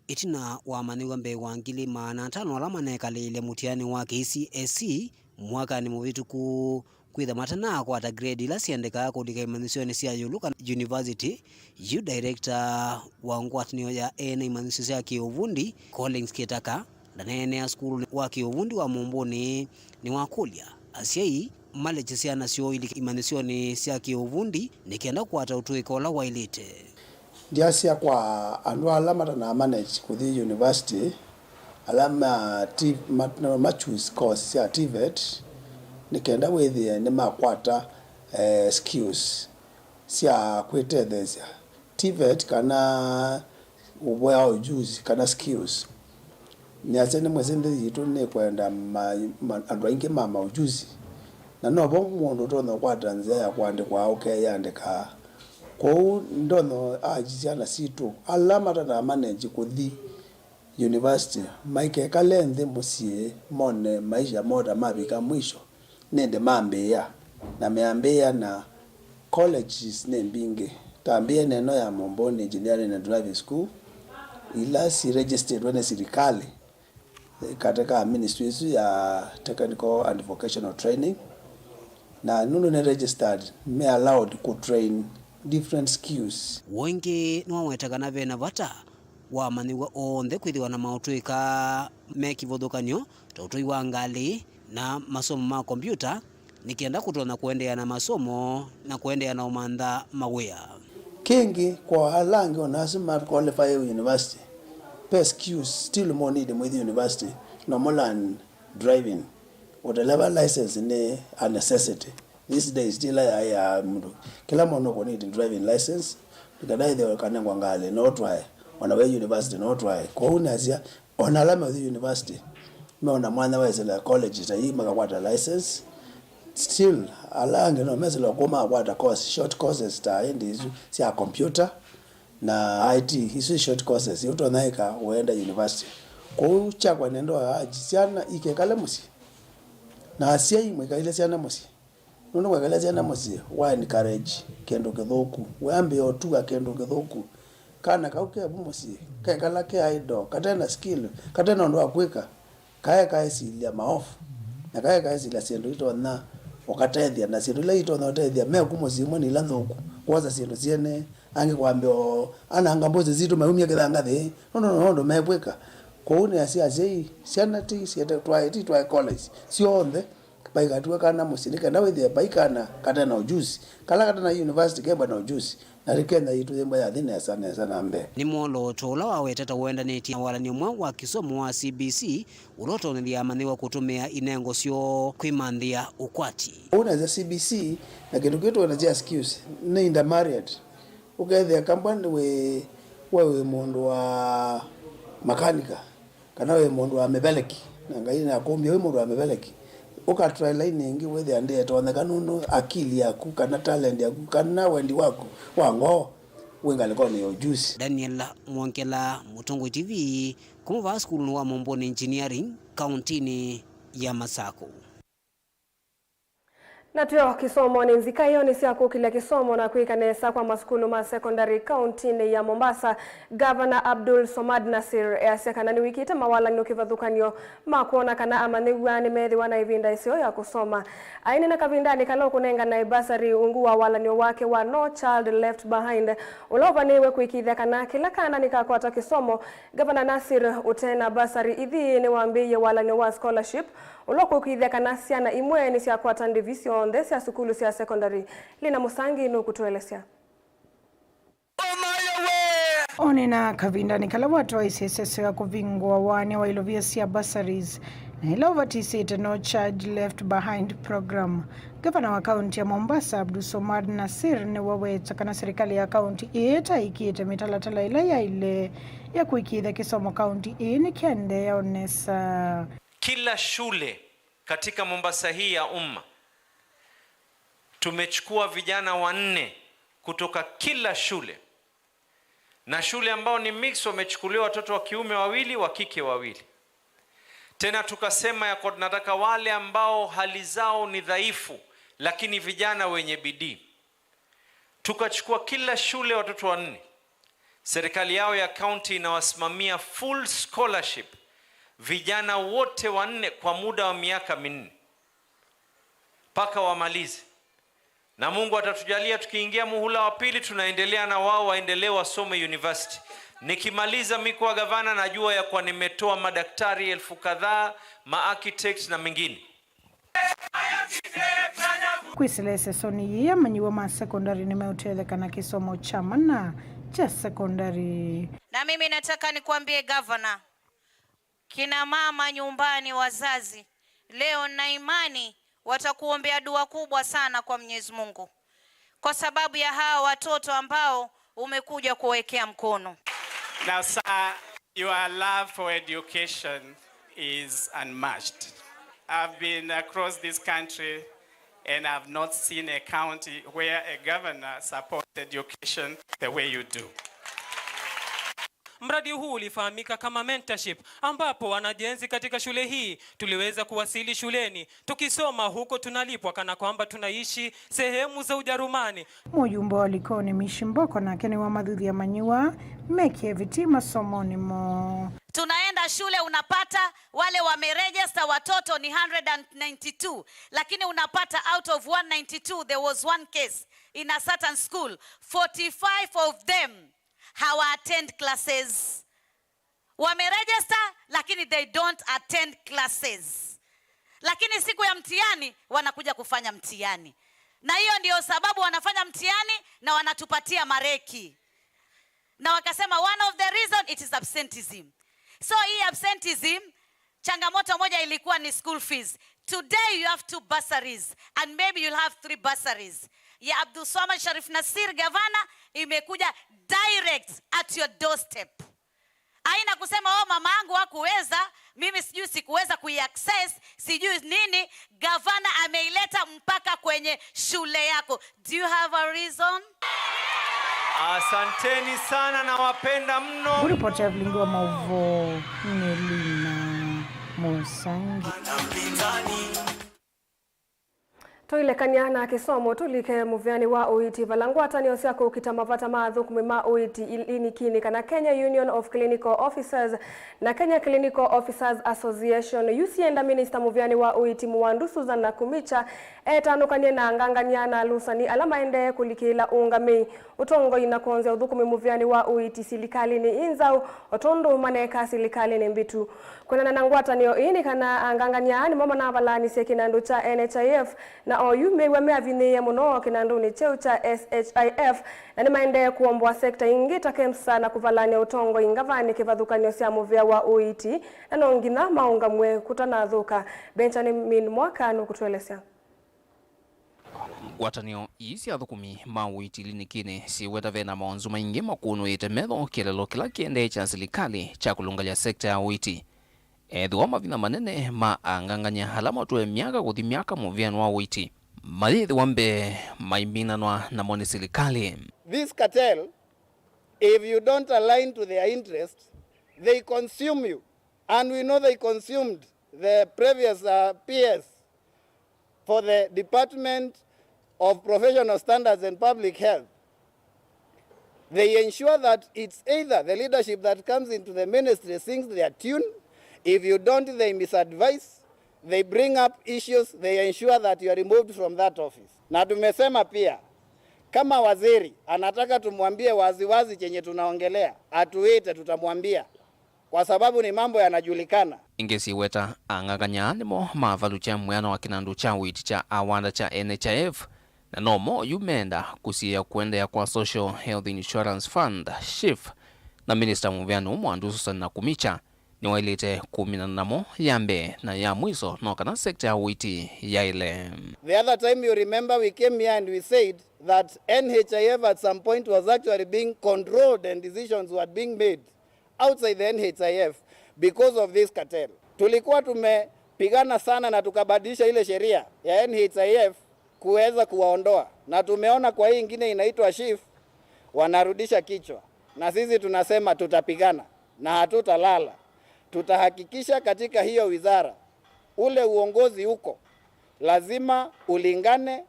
Ĩtina wa amanyĩw'a mbee wa ngili maana atano ala manekalĩĩle mũtianĩ wa K C S E mwakanĩ mũvĩtũku, Kwĩtha matanaakwata grade ila syendekaa kũlika imanyĩsyonĩ sya ĩũlũ kana yunivasiti, yu director wa ngwatanĩo ya ene imanyĩsyo sya kĩũvundi, Collins Kĩtaka, ndaneenea sukulu wa kĩũvundi wa Mũmbũnĩ, nĩwakũlya asyai malekye syana syoo ilike imanyĩsyonĩ sya kĩũvundi nĩ kenda kũkwata ũtũĩka ũla waĩlĩte. Ndyasya kwa andũ ala matanaa manage kũthi university, ala ma, ti, ma, no, ma choose course sya TVET, nĩ kenda wĩthĩe nĩmakwata, eh, skills sya kwĩtetheesya. TVET kana ũvoya wa ujuzi kana skills. Nĩasya nĩ mwĩsĩ nthĩ yitũ nĩkwenda ma, ma, andũ aingĩ ma maujuzi, na novo mũndũ ũtonya kũkwata nzĩa ya kũandĩkwa ũkeyĩandĩka. Kwoou ndonya urge syana sitũ ala matanaa manage kũthi university maikekale nthĩ mũsyĩ mone maisha moo ta mavika mwisho. Nĩndĩ mambĩĩa, na meambĩĩa na colleges nĩ mbingĩ. Tambĩĩe neno ya Mũmbũnĩ Engineering and Driving School, ila siregisteredwe nĩ silikalĩ katĩ ka ministry ĩsu ya technical and vocational training, na nũndũ nĩ registered, me allowed kũ train different skills. Ũũ ĩngĩ nĩwaweta kana ve na vata wa amanyĩw'a onthe kwĩthĩwa na maũtũĩka me kĩvathũkany'o ta ũtũi wa ngalĩ na masomo ma kombiũta, nĩ kenda kũtonya kũendeea na masomo na kũendeea na ũmantha mawĩa. Kĩngĩ, kwa ala angĩ o na asu ma qualify university, ve skills still mo need mwĩthi university, no mo learn driving. Ũteleva license nĩ a necessity these days, ti ĩla yaĩ ya mũndũ. Kĩla mũndũ kũ need driving license, nĩ kenda ĩthĩwe ũkanengwa ngalĩ, no ũtwae, o na wĩ university, no ũtwae. Kwoou nĩasya, o na ala meũthi university, meona mwanya wa ĩsĩla college ta ii makakwata license. Still, ala angĩ no mesĩla kũu makakwata course, short courses ta ĩndĩ isu sya computer na I T, isu short courses, iu ũtonya ĩka ũenda university. Kwoou kyakwa nĩenda urge syana ikekale mũsyĩ, na asyai mwĩkaĩle syana mũsyĩ. Nũndũ mwekala syana mũsyĩ, wa encourage kĩndũ kĩthũku, wambĩĩa ũtua kĩndũ kĩthũku, kana kau ke vu mũsyĩ, kekala ke idle, kate na skill, kate na ũndũ wa kwĩka, kae kaĩsilya maovu, na kae kaĩsilya syĩndũ itonya ũkatethya, na syĩndũ ila itonya ũtethya me ku mũsyĩ imwe nĩ ila nthũku, kwosa syĩndũ syene, angĩ kwambĩa o ananga mbũsĩ sitũ maumya kĩthangathĩ, nũndũ no ũndũ mekwĩka. Kwoou nĩ asyai, syana ti siete twae, ti twae college syonthe. Vaikatiwe kana mũsyĩ nĩ kenda wĩthĩe vai kana kate na ujuzi, kala kate na university kemba na ujuzi, na Kenya yitũ yĩmba yathi nesa nesa na mbee. Nĩ mwolooto ũla wawetete ũendanĩtye na walany'o mweũ wa kĩsomo wa C B C, ũla ũtonethya amanyĩw'a kũtũmĩa inengo syoo kwĩmanthĩa ũkwati. Ũu nesa C B C, na kĩndũ kĩu tũwena kya skills, nĩ intermarried. Ũkethĩa kambwa nĩ wĩ, we wĩ mũndũ wa makanika, kana wĩ mũndũ wa mĩveleki, na Ngai nĩakũmbie wĩ mũndũ wa mĩveleki, ũkatry line ĩngĩ, wĩthĩa ndĩetonyeka nũndũ akili yaku, kana talent yaku, kana wendi waku wa ngoo wĩ ngalĩkonĩ ya ujuzi. Daniel Mwongela, Mũtongoi T V, kuma vaa sukulunĩ wa Mũmbũnĩ Engineering, kauntinĩ ya Masakũ. Natw'o kĩsomonĩ, nzika ĩyo nĩ sya kũkĩlya kĩsomo na kwĩka nesa kwa masukulu ma sekondalĩ kauntinĩ ya Mombasa. Gavana Abdul Somad Nasir easya kana nĩwĩkĩte mawalany'o kĩvathũkany'o ma kwona kana amanyĩw'a nĩmethĩwa na ĩvinda ĩseo ya kũsoma. Aineena kavindanĩ kala ũkũnenganae basari ungu wa walany'o wake wa No Child Left Behind, ũla ũvanĩĩwe kũĩkĩĩthya kana kĩla kana nĩkakwata kĩsomo, Gavana Nasir ũte na basari ithi nĩwambĩĩie walany'o wa scholarship, ũla ũkũĩkĩĩthya kana syana imwe nĩsyakwata ndĩvi syonthe sya sukulu sya sekondalĩ. Lina Mũsangi nũkũtũelesya. Onena kavindanĩ kala watwaisye ĩseso ya kũvingũa waani wa ilovia sya bursaries, na ĩla ũvatisĩte No Child Left Behind program, ngavana wa kaunti ya Mombasa, Abdulswamad Nasir, nĩwaweta kana serikali ya kaunti ĩĩ ta ĩkĩĩte mĩtalatala ĩla yaĩle ya kũĩkĩĩthya kĩsomo kaunti ĩĩ nĩkĩendeea o nesa. Kila shule katika Mombasa hii ya umma, tumechukua vijana wanne kutoka kila shule, na shule ambao ni mix wamechukuliwa watoto wa kiume wawili, wa kike wawili. Tena tukasema ya kwa tunataka wale ambao hali zao ni dhaifu, lakini vijana wenye bidii. Tukachukua kila shule watoto wanne. Serikali yao ya county inawasimamia full scholarship vijana wote wanne kwa muda wa miaka minne. mpaka wamalize. Na Mungu atatujalia, tukiingia muhula wa pili, tunaendelea na wao, waendelee wasome university. Nikimaliza mi kuwa gavana, najua ya kuwa nimetoa madaktari elfu kadhaa, ma architects na mengine. Kwĩsĩla ĩsesonĩ yĩĩ, amanyĩw'a ma sekondalĩ nĩmeũtetheka na kĩsomo kya mana kya sekondalĩ. Na mimi nataka nikuambie gavana, kina mama nyumbani, wazazi, leo na imani watakuombea dua kubwa sana kwa Mwenyezi Mungu kwa sababu ya hawa watoto ambao umekuja kuwekea mkono. Now, sir, your love for education is unmatched. I've been across this country and I've not seen a county where a governor supports education the way you do. Mradi huu ulifahamika kama mentorship, ambapo wanagenzi katika shule hii tuliweza kuwasili shuleni. Tukisoma huko tunalipwa kana kwamba tunaishi sehemu za Ujerumani. Mũyumba wa Likoni Mishi Mboko nake nĩwamathuthya amanyĩw'a mekĩe vitii masomonĩ moo. Tunaenda shule, unapata wale wameregister watoto ni hundred and ninety-two, lakini unapata out of one ninety-two there was one case in a certain school, forty-five of them hawa attend classes. Wameregister lakini they don't attend classes, lakini siku ya mtihani wanakuja kufanya mtihani, na hiyo ndio sababu wanafanya mtihani na wanatupatia mareki. Na wakasema one of the reason it is absenteeism. So hii absenteeism, changamoto moja ilikuwa ni school fees. Today you have two bursaries and maybe you'll have three bursaries. Ya Abdulswamad Sharif Nassir, gavana, imekuja direct at your doorstep. Haina kusema oh, mama yangu hakuweza, mimi sijui sikuweza kuiaccess, sijui nini. Gavana ameileta mpaka kwenye shule yako. Do you have a reason? Asanteni sana, nawapenda mno. Kũripotera vilingi wa maũvoo nĩ Lina Mũsangi. Tũilekany'a na kĩsomo, tũlike mũvĩanĩ wa ũiiti, vala ngwatanĩo sya kũkita mavata ma athũkũmi ma ũiiti ilinikinĩ kana Kenya Union of Clinical Officers na Kenya Clinical Officers Association, yu syenda minista mũvĩanĩ wa ũiiti Mũwandu Susan Nakhumicha etanũkany'e na angangany'a na alusani ala maendee kũlikĩĩla ũũngamĩi, ũtongoi na kwonzya ũthũkũmi mũvĩanĩ wa ũiiti silikalĩnĩ ĩ nzaũ, o tondũ maneekaa silikalĩnĩ mbĩtu. Kwĩanana na ngwatanĩo ĩĩ, nĩ kana angangany'a aa nĩmo manavalaanisye kĩnandũ kya N H I F, na oyu mew'a meavinyĩĩe mũno kĩnandũnĩ kyeũ kya S H I F, na nĩmaendee kũomboa sekta ingĩ ta KEMSA na kũvalaany'a ũtongoi ngavanĩ kĩvathũkany'o sya mũvĩa wa ũiiti, na no nginya maũngamw'e kũtanathũka. Benjamin Mwaka nũkũtũelesya. Ngwatanĩo ii sya athũkũmi ma ũiiti ilinikinĩ syĩweta ve na maonzu maingĩ makũnũĩte metho kĩeleelo kĩla kĩendee kya silikalĩ kya kũlũngalya sekta ya ũiiti. Ethĩwa mavinya manene ma angangany'a ala matũe myaka kũthi myaka mũvĩanĩ wa ũiiti mayĩthĩwa mbee maiminanwa namo nĩ silikalĩ. This cartel, if you don't align to their interest, they consume you. And we know they consumed the previous uh, P S for the Department of Professional Standards and Public Health. They ensure that it's either the leadership that comes into the ministry sings their tune. If you don't, they misadvise, they bring up issues, they ensure that you are removed from that office. Na tumesema pia, kama waziri anataka tumwambie waziwazi chenye tunaongelea, atuite, tutamwambia. Kwa sababu ni mambo yanajulikana. Ĩngĩ syĩweta, angangany'a aa nĩmo mavalũkya mwĩana wa kĩnandũ kya ũiiti kya awanda kya N H I F, na no mo yu meenda kũsiĩĩa kũendeea kwa Social Health Insurance Fund, SHIF, na minista mũvĩanĩ ũũ Mwandu Susan Nakhumicha nĩwaĩlĩte kũminana namo ya mbee na ya mwiso no kana sekta ya ũiiti yaĩle. The other time you remember we came here and we said that N H I F at some point was actually being controlled and decisions were being made outside the N H I F because of this cartel. Tulikuwa tumepigana sana na tukabadilisha ile sheria ya N H I F kuweza kuwaondoa, na tumeona kwa hii ingine inaitwa SHIF wanarudisha kichwa, na sisi tunasema tutapigana na hatutalala. Tutahakikisha katika hiyo wizara ule uongozi uko lazima ulingane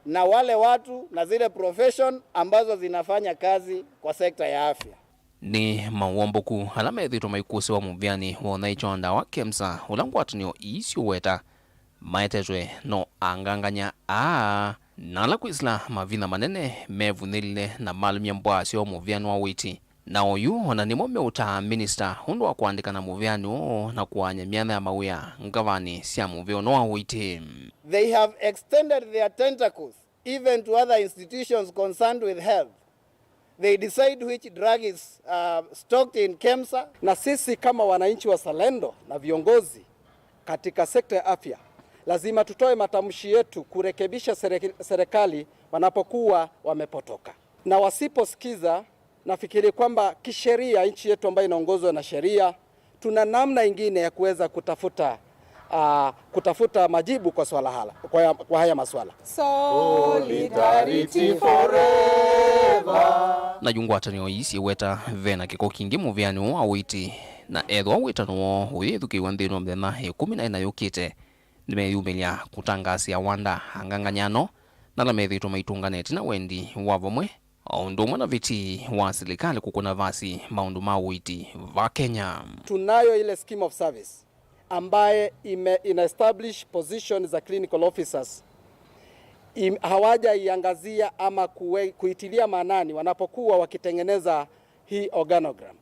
na wale watu na zile profession ambazo zinafanya kazi kwa sekta ya afya. Nĩ mawomboku ala methĩĩtwe maikũsĩwa mũvĩanĩ wa ũnyaĩĩkyo wa ndawa KEMSA, ũla ngwatanĩo ii syũweta maetetwe no angangany'a aa, na ala kwĩsĩla mavinda manene mevũnĩlile na malũmya mbwaa syoo mũvĩanĩ wa ũiiti. Na oyu ona nĩmo meũtaa minista ũndũ wa kũandĩkana mũvĩanĩ ũũ na kũaany'a myanya ya mawĩa ngavanĩ sya mũvĩa ũno wa ũiiti. They have extended their tentacles even to other institutions concerned with health. They decide which drug is, uh, stocked in KEMSA. Na sisi kama wananchi wazalendo na viongozi katika sekta ya afya, lazima tutoe matamshi yetu kurekebisha serek-, serikali wanapokuwa wamepotoka. Na wasiposikiza, nafikiri kwamba kisheria nchi yetu ambayo inaongozwa na sheria, tuna namna ingine ya kuweza kutafuta, ah, kutafuta majibu kwa swala hala, kwa ya, kwa haya maswala. Solidarity forever. Na yu ngwatanĩo ii syĩweta ve na kĩko kingĩ mũvĩanĩ ũũ wa ũiiti, na ethĩwa wĩtano woo ũyĩthukĩĩw'a nthĩnĩ wa mĩthenya ĩkũmi na ĩna yũkĩte, nĩmeyumĩlya kũtangaasĩa wanda angangany'a ano na ala methĩĩtwe maitũnganĩte na wendi wa vamwe, o ũndũ ũmwe na vĩti wa silikalĩ kũkũna vasi maũndũ ma ũiiti va Kenya. Tunayo ile scheme of service ambaye ime-, ina establish position za clinical officers. Im-, hawajaiangazia ama kuwe-, kuitilia maanani wanapokuwa wakitengeneza hii organogram.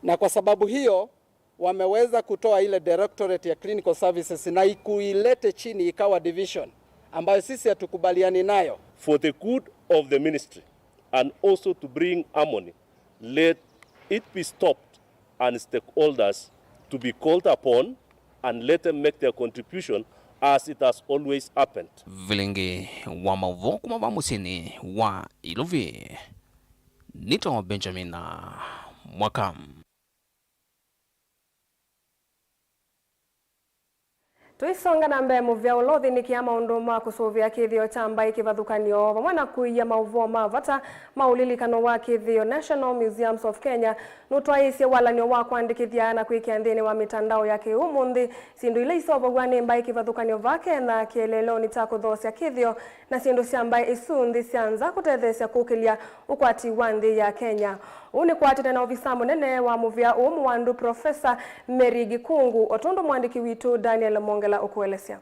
Na kwa sababu hiyo, wameweza kutoa ile directorate ya clinical services na ikuilete chini ikawa division ambayo sisi hatukubaliani nayo. For the good of the ministry and also to bring harmony, let it be stopped and stakeholders to be called upon and let them make their contribution as it has always happened. Vilingĩ wa maũvoo kuma va mũsyĩnĩ wa Ilovi, nĩtawa Benjamin Mwaka. Tũisonga na mbee, mũvĩa ũla ũthĩnĩkĩaa maũndũ ma kũsũvĩa kĩthĩo kya mbaĩ kĩvathũkany'o vamwe na kũia maũvoo ma vata ma ũlilikano wa kĩthĩo, National Museums of Kenya, nũtwaĩĩsye walany'o wa kũandĩkĩthya na kwĩkĩa nthĩnĩ wa mĩtandao ya kĩũmũnthĩ syĩndũ ila iseũvaw'a nĩ mbaĩ kĩvathũkany'o vaa Kenya, kĩeleelonĩ kya kũthoosya kĩthĩo na syĩndũ sya mbaĩ isu nthĩ sya nza kũtetheesya kũkĩlya ũkwati wa nthĩ ya Kenya. Ũu nĩ kwatene na ovisa mũnene wa mũvĩa ũũ mũwandu, Profesa Mary Gikungu, o tondũ mwandĩki witũ Daniel Mongela ũkũelesya.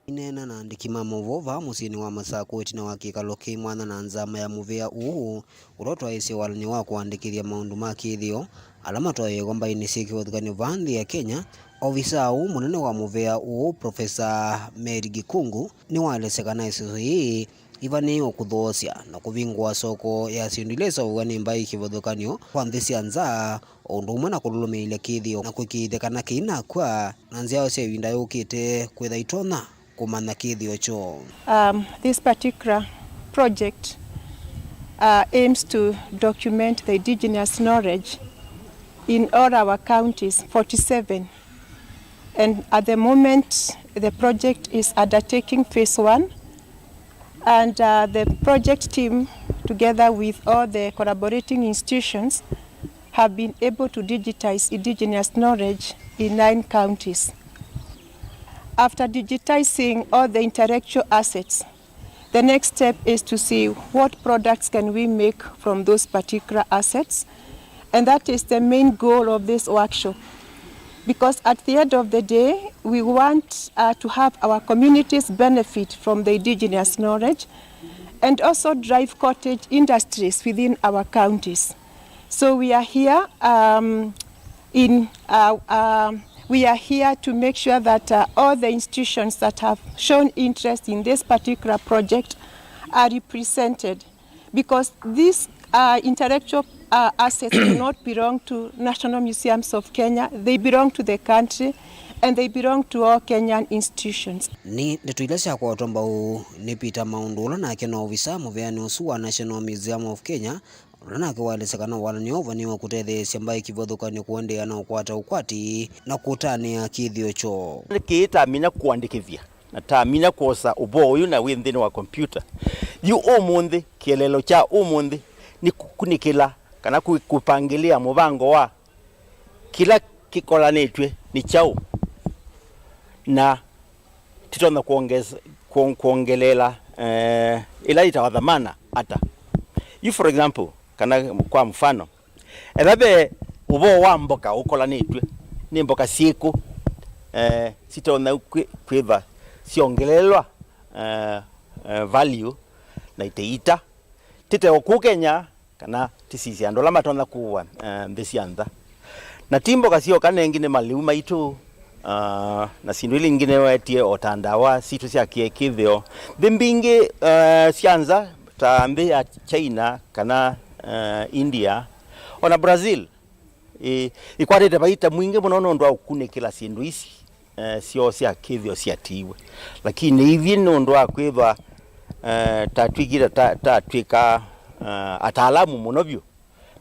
Aineena na andĩki ma maũvoo vaa mũsyĩnĩ wa Masakũ ĩtina wa kĩkalo kĩ mwanya na nzama ya mũvĩa ũũ, ũla ũtwaĩĩsye walany'o wa kũandĩkĩthya maũndũ ma kĩthĩo ala matwaĩĩwe mbaĩnĩ syĩ kĩvathũkany'o vaa nthĩ ya Kenya, ovisaa ũũ mũnene wa mũvĩa ũũ, Profesa Mary Gikungu, nĩwaelesya kana ĩseso yĩĩ ĩvanĩĩwe kũthoosya na kũvingũa soko ya syĩndũ ila iseũvaw'a nĩ mbaĩ kĩvathũkany'o kwa nthĩ sya nza, o ũndũ ũmwe na kũlũlũmĩĩlya kĩthĩo na kũĩkĩĩthya kana kĩinakw'a, na nzyawa sya ĩvinda yũkĩte kwĩtha itonya kũmanya kĩthĩo kyoo. Um, this particular project, uh, aims to document the indigenous knowledge in all our counties, forty-seven. And at the moment, the project is undertaking phase one, and, uh, the project team, together with all the collaborating institutions, have been able to digitize indigenous knowledge in nine counties. After digitizing all the intellectual assets, the next step is to see what products can we make from those particular assets, and that is the main goal of this workshop. Because at the end of the day, we want, uh, to have our communities benefit from the indigenous knowledge and also drive cottage industries within our counties. So we are here, um, in, uh, um, we are here to make sure that, uh, all the institutions that have shown interest in this particular project are represented, because these, uh, intellectual, uh, assets do not belong to National Museums of Kenya. They belong to the country and they belong to all Kenyan institutions. Nĩ ndeto ila syakwatwa mbau nĩ Peter Maũndũ, ũla nake no ovisa mũvĩanĩ ũsu wa National Museum of Kenya, ũla nake waelesya kana walany'o ũvanĩĩwe kũtetheesya mbaĩ kĩvathũkany'o kũendeea na ũkwata ũkwati na kũtanĩa kĩthĩo kyoo. Nĩkĩ tamina kũandĩkĩthya na tamina kwosa ũvoo ũyũ na wĩ nthĩnĩ wa kompyuta? Yu ũmũnthĩ, kĩeleelo kya ũmũnthĩ nĩ kũkunĩkĩla kana kũ-, kũpangĩlĩa mũvango wa kĩla kĩkolanĩtw'e nĩ kyaũ, na tĩtonya kwongeza-, kwon-, kwongeleela, eh, ĩla yĩtawa dhamana ata. Yu, for example, kana kwa mfano, ethĩwa ve ũvoo wa mboka ũkolanĩtw'e, nĩ mboka syĩkũ, Eh, sitonya kwĩ- kwĩthwa syongelelwa, eh, eh, value na iteita. Tĩte o kũu Kenya, kana tĩsisye andũ ala matonya kũũa, eh, nthĩ sya nza. Na ti mboka syoka, nengĩ nĩ malĩu maitũ, ah, na syĩndũ ila ingĩ nĩwetie o ta ndawa sitũ sya kĩe kĩthĩo. Nthĩ mbingĩ, eh, sya nza ta nthĩ ya China kana, eh, India, o na Brazil, ĩ- ĩkwatĩte vaita mwingĩ mũno nũndũ wa ũkunĩkĩla syĩndũ isi, eh, syoo sya kĩthĩo syatiiwe. Lakini ithyĩ nũndũ wa kwĩthwa, eh, tatw'ĩkĩte ta- tatw'ĩka, eh, ataalamu mũno vyũ,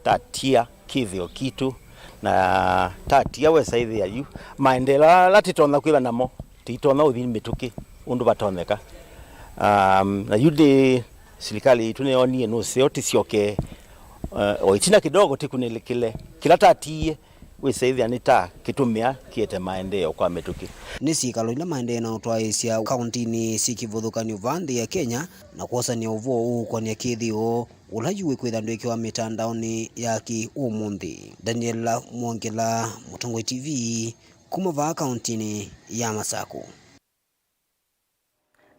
tatia kĩthĩo kitũ, na tatia wesa ĩthĩa yu maendeeo ala tĩtonya kwĩva namo, tĩitonya ũthi mĩtũkĩ ũndũ vatonyeka. Um, na yu nĩ silikalĩ yitũ nĩyoonie nũseo tĩsyoke, uh, o ĩtina kidogo tĩkunĩkĩle kĩla tatiie, wĩsa ĩthĩa nĩ ta kĩtũmĩa kĩete maendeeo kwa mĩtũkĩ. Nĩ syĩkalo ila maendee na ũtwaĩĩsya kaũntinĩ syĩ kĩvathũkany'o vaa nthĩ ya Kenya na kwosany'a ũvoo ũũkwany'a kĩthĩo ũla yu wĩkwĩtha ndwĩkĩwa mĩtandaonĩ ya kĩ-ũmũnthĩ. Daniel Mwongela, Mũtongoi T V, kuma vaa kaũntinĩ ya Masakũ.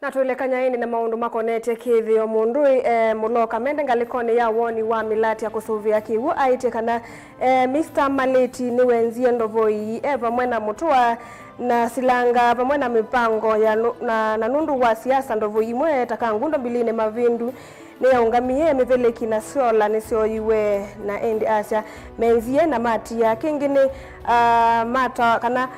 Na tũilekany'a ĩndĩ na maũndũ makonetye kĩthĩo, mũndũĩ e Mũloka Mende ngalĩkonĩ ya woni wa Milatia kũsũvĩa kĩw'ũ aĩtye kana e Mister Malĩti nĩwenzie ndovo ii e vamwe na mũtũa na silanga vamwe na mĩpango ya nũ- na, na nũndũ wa siasa, ndovo imwe ta Kangundo mbilinĩ mavindu nĩyaũngamie mĩvĩlĩki na syola nĩsyooiwe, na ĩndĩ asya menzie na matia. Kĩngĩ nĩ, ah, mata- kana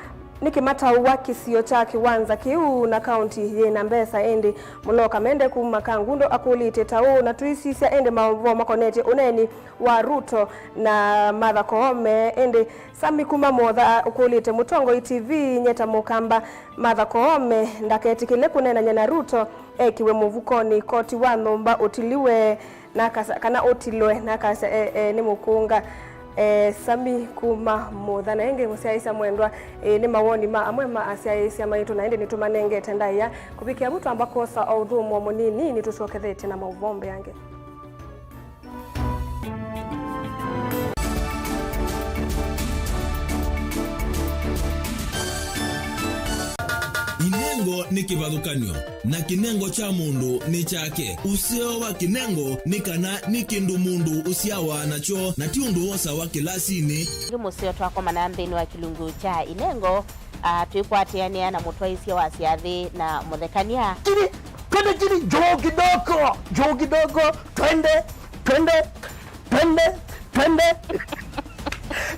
nĩkĩmataũwa kĩsio kya kĩwanza kĩu na kaũnti yĩ na mbesa, ĩndĩ Mũloka Mende kuma Kangundo akũlĩtye ta ũũ, na tũisisya ĩndĩ maũvoo makonetye ũneeni wa Ruto na Martha Koome. Ĩndĩ Sami kuma Motha ũkũlĩtye Mũtongoi T V nyie ta Mũkamba, Martha Koome ndaketĩkĩle kũneenany'a na Ruto ekĩwe mũvukonĩ, koti wa nyũmba ũtiliwe na akasa- kana ũtilwe na akasya e, e, nĩ mũkũnga. E, Sami kuma Motha. Na ĩngĩ mũsyaĩĩsya mwendwa, e, nĩ mawoni ma amwe ma asyaĩĩsya maitũ, na ĩndĩ nĩtũmanengete ndaĩa. Kũvikĩa vu twamba kwosa o ũthũmũo mũnini, nĩtũsyokethetye na maũvoo mbeange. Inengo nĩ kĩvathũkany'o, na kĩnengo kya mũndũ nĩ kyake. Ũseo wa kĩnengo nĩ kana nĩ kĩndũ mũndũ ũsyawa nakyo, na ti ũndũ wosawa kĩlasinĩ. Ĩngĩ mũseo twakomana nthĩnĩ wa kĩlungu kya inengo, ah, twĩkwatĩanĩa na mũtwaĩĩsya wa syathĩ na mũthekany'a. Chini, twende chini, juu kidogo, juu kidogo, twende, twende, twende, twende.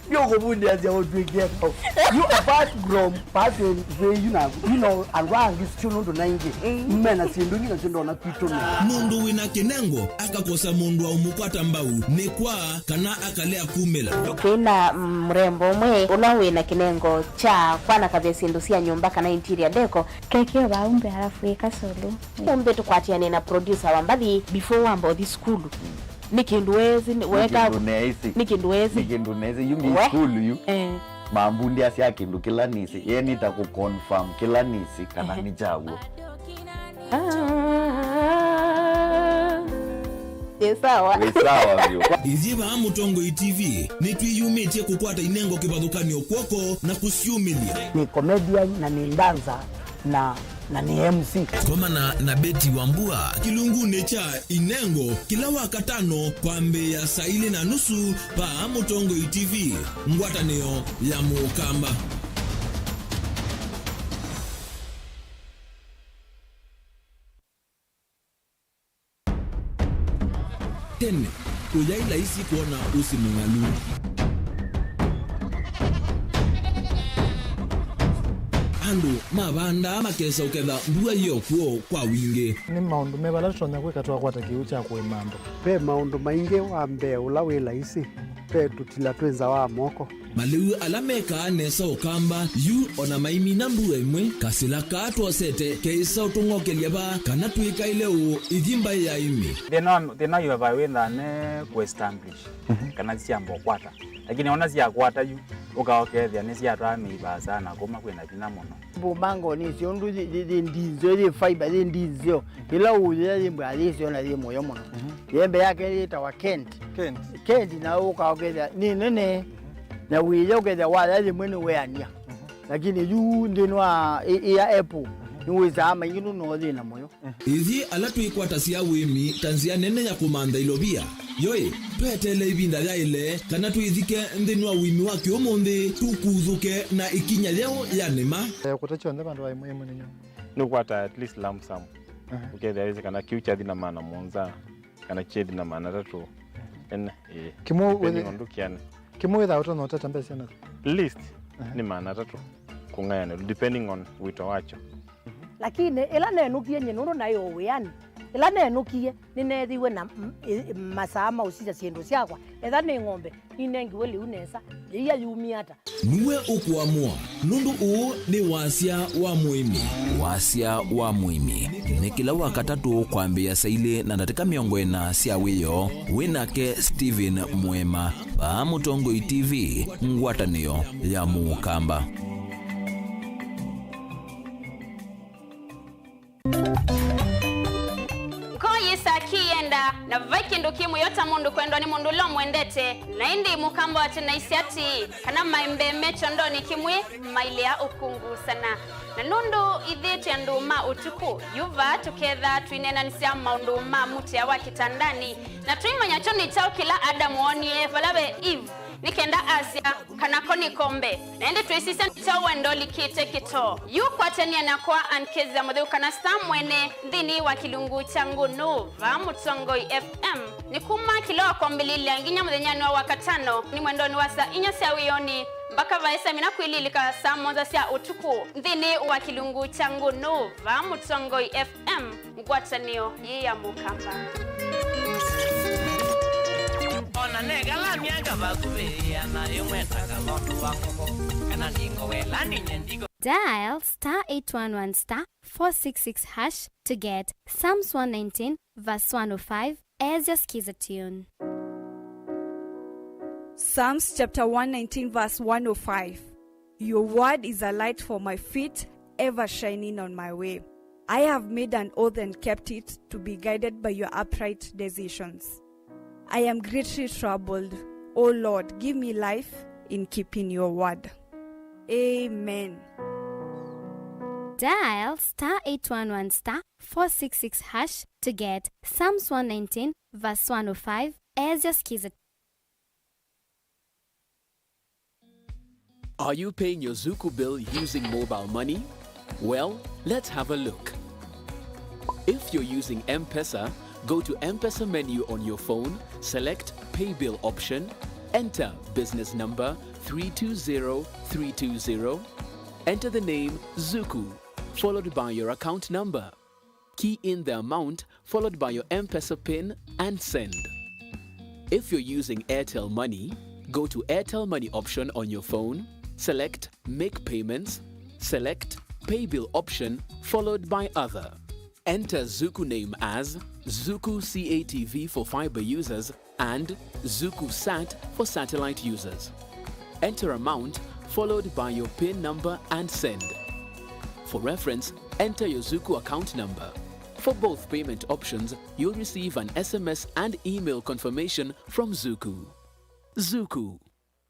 Ndio kuvundia sia utwĩkie kau. You apart from pattern, you know, you know, andũ angĩ sio nũndũ na ingĩ. Mm. Mena syĩndũ ingĩ na syĩndũ ona kwitũ na. Mũndũ wĩna kĩnengo akakosa mũndũ wa ũmũkwata mbau nĩ kwa kana akalea kumĩla. Twĩna mrembo ũmwe ũla wĩna kĩnengo kya kwanakavya syĩndũ sya nyũmba kana interior deco. Kekeo vaa umbe alafu ĩka solo. Umbe tũkwatĩane na producer wa mbathi. Before wamba ũthi sukulu, nĩ kĩndũ weesĩ, nĩ- Nĩ weka- kĩndũ neesĩ. Nĩ kĩndũ weesĩ. Nĩ kĩndũ neesĩ. Yu ngi We. Sukulu yu. Eh. Mambundĩasya kĩndũ kĩla nĩsĩ. Ye nĩta kũ confirm kĩla nĩsĩ kana Ehe. Nĩ kyaw'o. Ah. Ĩ sawa. Wĩ sawa vyũ. Ithyĩ vaa Mũtongoi T V nĩtwĩyumĩtye kũkwata inengo kĩvathũkany'o kw'oko na kũsyumĩlya. Nĩ comedian na nĩ dancer na, na nĩ M C. Komana na Betty Wambua kĩlungunĩ kya Inengo kĩla Wakatano kwambĩĩa saa ilĩ na nusu vaa Mũtongoi T V, ngwatanĩo ya Mũkamba. Tene, kũyaĩ laisi kwona ũsĩ mũng'alu. Andũ mavandaa makesa ũketha mbua yĩ o kw'o kwa wingĩ. Nĩ maũndũ meva ala tũtonya kwĩka twakwata kĩw'ũ kya kũĩma andũ? Ve maũndũ maingĩ. Wa mbee ũla wĩ laisi, ve tũtila twĩ nza wa moko. Malĩu ala mekaa nesa Ũkamba yu o na maimina mbua ĩmwe, kasĩla kaa twosete keĩsa ũtũng'okelya vaa kana twĩkaĩle ũũ ithi mbaĩ ya ĩmĩ. Thĩna wa, thĩna wa vaa wĩthaa ne kũ establish, mhm, kana syamba ũkwata. Lakini ona syakwata yu, ũka ũkethĩa nĩsyatwaa mĩi vaasa na kũma kwĩna vinya mũno. Mbumba ngoni icio ũndũ yĩ, yĩ, yĩ ndinzeo, yĩ fiber, yĩ ndinzeo. Ĩla ũũyĩa yĩ mbwa yĩsyo na yĩ mũyo mũno. Mhm. Yembe yake yĩtawa Kent. Kent. Kent na ũka ũkethĩa nĩ nene. Mhm. Na wĩya ũkethĩa waya yĩmwe nĩ weania. Mhm. Lakini yu nthĩnĩ wa ĩ- ĩa Apple, nĩwĩsaa maingĩ nũndũ no thĩna mũyo. Ithyĩ ala twĩkwatasya ũĩmi ta nzĩa nene ya kũmantha ilovia, yo-ĩ, tweteele ĩvinda yaĩle kana twĩthike nthĩnĩ wa ũĩmi wa kĩũmũnthĩ, tũkuthũke na ĩkinya yeũ ya nĩma. Eh, kũta kyonthe vandũ va ĩmwe ĩmwe nĩ nyũmba. Nĩũkwata at least lump sum. Aha. Ũkethĩa wĩsĩ kana kĩu kyathi na maana mũonza, kana kyethi na maana atatũ. Ene, ĩĩ. Kĩmwe depending wĩthĩ- on ndũkĩane. Kĩmwe wĩthaa ũtonya ũtata mbesa syana? Least, aha, nĩ maana atatũ kũng'ayanĩlwa, depending on wĩto wakyo. Lakini ĩla nenũkie nyie nũndũ naĩ o wĩanĩ, ĩla nenũkie nĩneethiwe na m- ĩ- masaa ma ũsisya syĩndũ syakwa, etha nĩ ng'ombe, ninengiwe lĩu nesa, yĩia yumie ata? Nĩwe ũkũamũa, nũndũ ũũ nĩ wasya wa mũĩmi. Wasya wa mũĩmi nĩ kĩla Wakatatũ kwambĩĩa saa ilĩ na ndatĩka mĩongo ĩna sya wĩoo, wĩ nake Stephen Mũema, vaa Mũtongoi T V, ngwatanĩo ya Mũkamba. Ngoo yĩsaa kĩyenda, na vai kĩndũ kĩ mũyo ta mũndũ kwendwa nĩ mũndũ ũla ũmwendete. Na ĩndĩ Mũkamba wa tene aisye atĩĩ, kana maembe me kyondonĩ kĩmwe mailea ũkungu sana. Na nũndũ ithyĩ twĩ andũ ma ũtukũ, yu vaa tũkethaa twĩneenanĩsya maũndũ ma mũtĩa wa kĩtandanĩ, na tũimanya kyo nĩ kyaũ kĩla Adamu woonie vala ve Eve, nĩ kenda asya, kana ko nĩ kombe. Na ĩndĩ twĩsisya nĩ kyaũ wendo ũlikĩte kĩtoo. Yu kwatany'a nakwa Ann Kezia Mũtheu kana Star Mwene nthĩnĩ wa kĩlungu kya Ngũnũ vaa Mũtongoi F M. Nĩ kuma kĩla wa kwambĩlĩlya nginya mũthenyanĩ wa Wakatano, nĩ mwendonĩ wa saa inya sya wĩonĩ, mbaka vaĩsa mina kwĩlĩlĩka saa mũonza sya ũtukũ, nthĩnĩ wa kĩlungu kya Ngũnũ vaa Mũtongoi F M. Ngwatanĩo yĩ ya Mũkamba. Ona negala myaka vakuvĩ, ana yĩmwe ta kavondu va ngoko, kana ndingo wela ninye ndigo. Dial star eight one one star four six six hash to get Psalms one nineteen verse one oh five as your skiza tune. Psalms chapter one nineteen verse one oh five. Your word is a light for my feet, ever shining on my way. I have made an oath and kept it, to be guided by your upright decisions. I am greatly troubled. O Lord, give me life in keeping your word. Amen. Dial star eight one one star four six six hash to get Psalms one nineteen verse one oh five as your skiza. Are you paying your Zuku bill using mobile money? Well, let's have a look. If you're using M-Pesa, go to M-Pesa menu on your phone, select Pay Bill option, enter business number three two zero three two zero, enter the name Zuku, followed by your account number. Key in the amount followed by your M-Pesa pin and send. If you're using Airtel Money, go to Airtel Money option on your phone, select Make Payments, select Pay Bill option followed by Other. Enter Zuku name as Zuku C A T V for fiber users and Zuku Sat for satellite users. Enter amount followed by your pin number and send. For reference, enter your Zuku account number. For both payment options, you'll receive an S M S and email confirmation from Zuku. Zuku.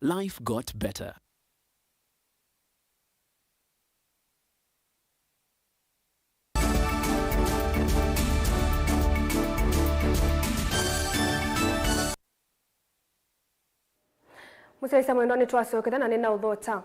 Life got better. Mũsyaĩĩsya mwendwa, nĩtwasyokethya na nĩnaũthokya.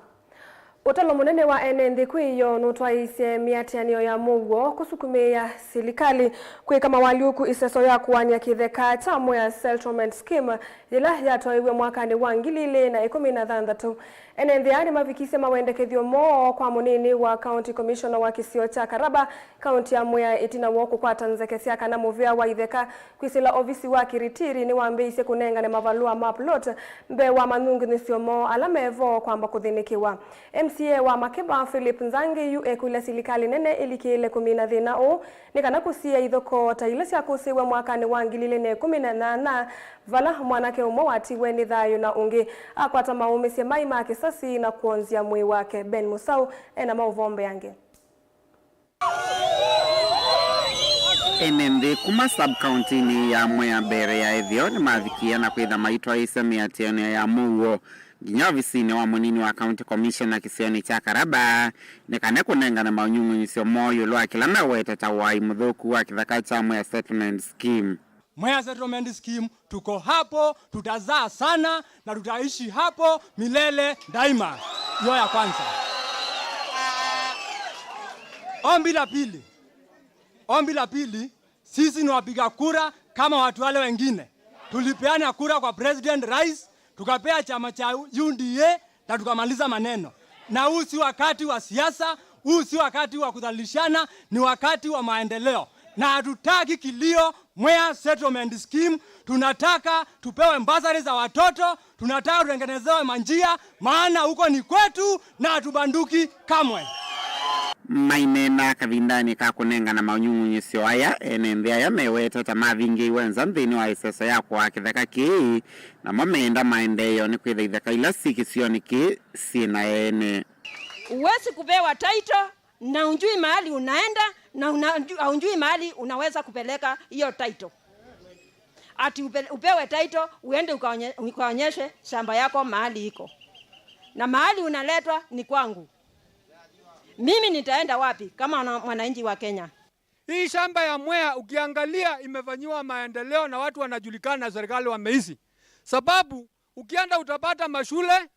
Ũtalo mũnene wa ene nthĩ kwĩ ĩyoo nũtwaĩĩsye mĩatĩanĩo ya mũuo kũsukumĩĩa silikalĩ kwĩka mawalyũku ĩseso ya kũany'a kĩtheka kya Mwea Settlement Scheme yĩla yatwaĩwe mwakanĩ wa ngili ilĩ na ĩkũmi na thanthatũ. Ene nthĩ aa nĩmavikisye mawendekethyo moo kwa mũnini wa County Commissioner wa kĩsio kya Karaba, kaunti ya Mwea, ĩtina woo kũkwata nzeke sya kana mũvĩa wa itheka kwĩsĩla ovisi wa Kiritiri nĩwambĩĩisye kũnengane mavalũa ma plot mbee wa manyungunyĩsyo moo ala me vo kwamba kũthĩnĩkĩwa. M C A wa Makeba, Philip Nzangi, yu ekũlya silikalĩ nene ĩlikĩĩle kũmina thĩna ũũ nĩ kana kũsiĩĩa ithokoo ta ila syakũsĩĩwe mwakanĩ wa ngili ilĩ na ĩkũmi na nyanya, vala mwanake ũmwe watiwe nĩ thayũ na ũngĩ akwata maũmĩsye mai ma kĩsasi na kwonzya mwĩĩ wake. Ben Musau ena maũvoo mbeange. Ene nthĩ kuma sub-kauntinĩ ya Mwea mbere ya ĩtheo nĩmavikie na kwĩtha maitwaĩĩsya mĩatĩanĩo ya mũuo nginya ovisinĩ wa mũnini wa County Commissioner kĩsionĩ kya Karaba, nĩ kana kũnengane maũnyung'unyĩsyo moo ĩũlũ wa kĩla meweta ta wai mũthũku wa kĩthaka kya Mwea Settlement Scheme. Mwea Settlement Scheme, tuko hapo, tutazaa sana na tutaishi hapo milele daima. Hiyo ya kwanza. Ombi la pili, ombi la pili, sisi ni wapiga kura kama watu wale wengine. Tulipeana kura kwa President, Rais, tukapea chama cha U D A na tukamaliza maneno. Na huu si wakati wa siasa, huu si wakati wa kudhalilishana, ni wakati wa maendeleo. Na hatutaki kilio Mwea Settlement Scheme. Tunataka tupewe bursary za watoto, tunataka tutengenezewe manjia, maana huko ni kwetu na hatubanduki kamwe. Maineena kavindanĩ ka kũnengana maũnyung'unyĩsyo aya, ene nthĩ aya meweta ta mavingĩiwe nza nthĩnĩ wa ĩseso ya kũaa kĩthaka kĩĩ, namo meenda maendeeo nĩ kwĩtha ithaka ila syĩ kĩsionĩ kĩĩ syĩ na ene. Huwezi kupewa title na hujui mahali unaenda na una-, haujui mahali unaweza kupeleka hiyo title. Ati upe-, upewe title, uende ukaonye-, ukaonyeshe shamba yako mahali iko. Na mahali unaletwa ni kwangu. Mimi nitaenda wapi kama mwana-, mwananchi wa Kenya? Hii shamba ya Mwea ukiangalia imefanyiwa maendeleo na watu wanajulikana na serikali wameishi. Sababu ukienda utapata mashule,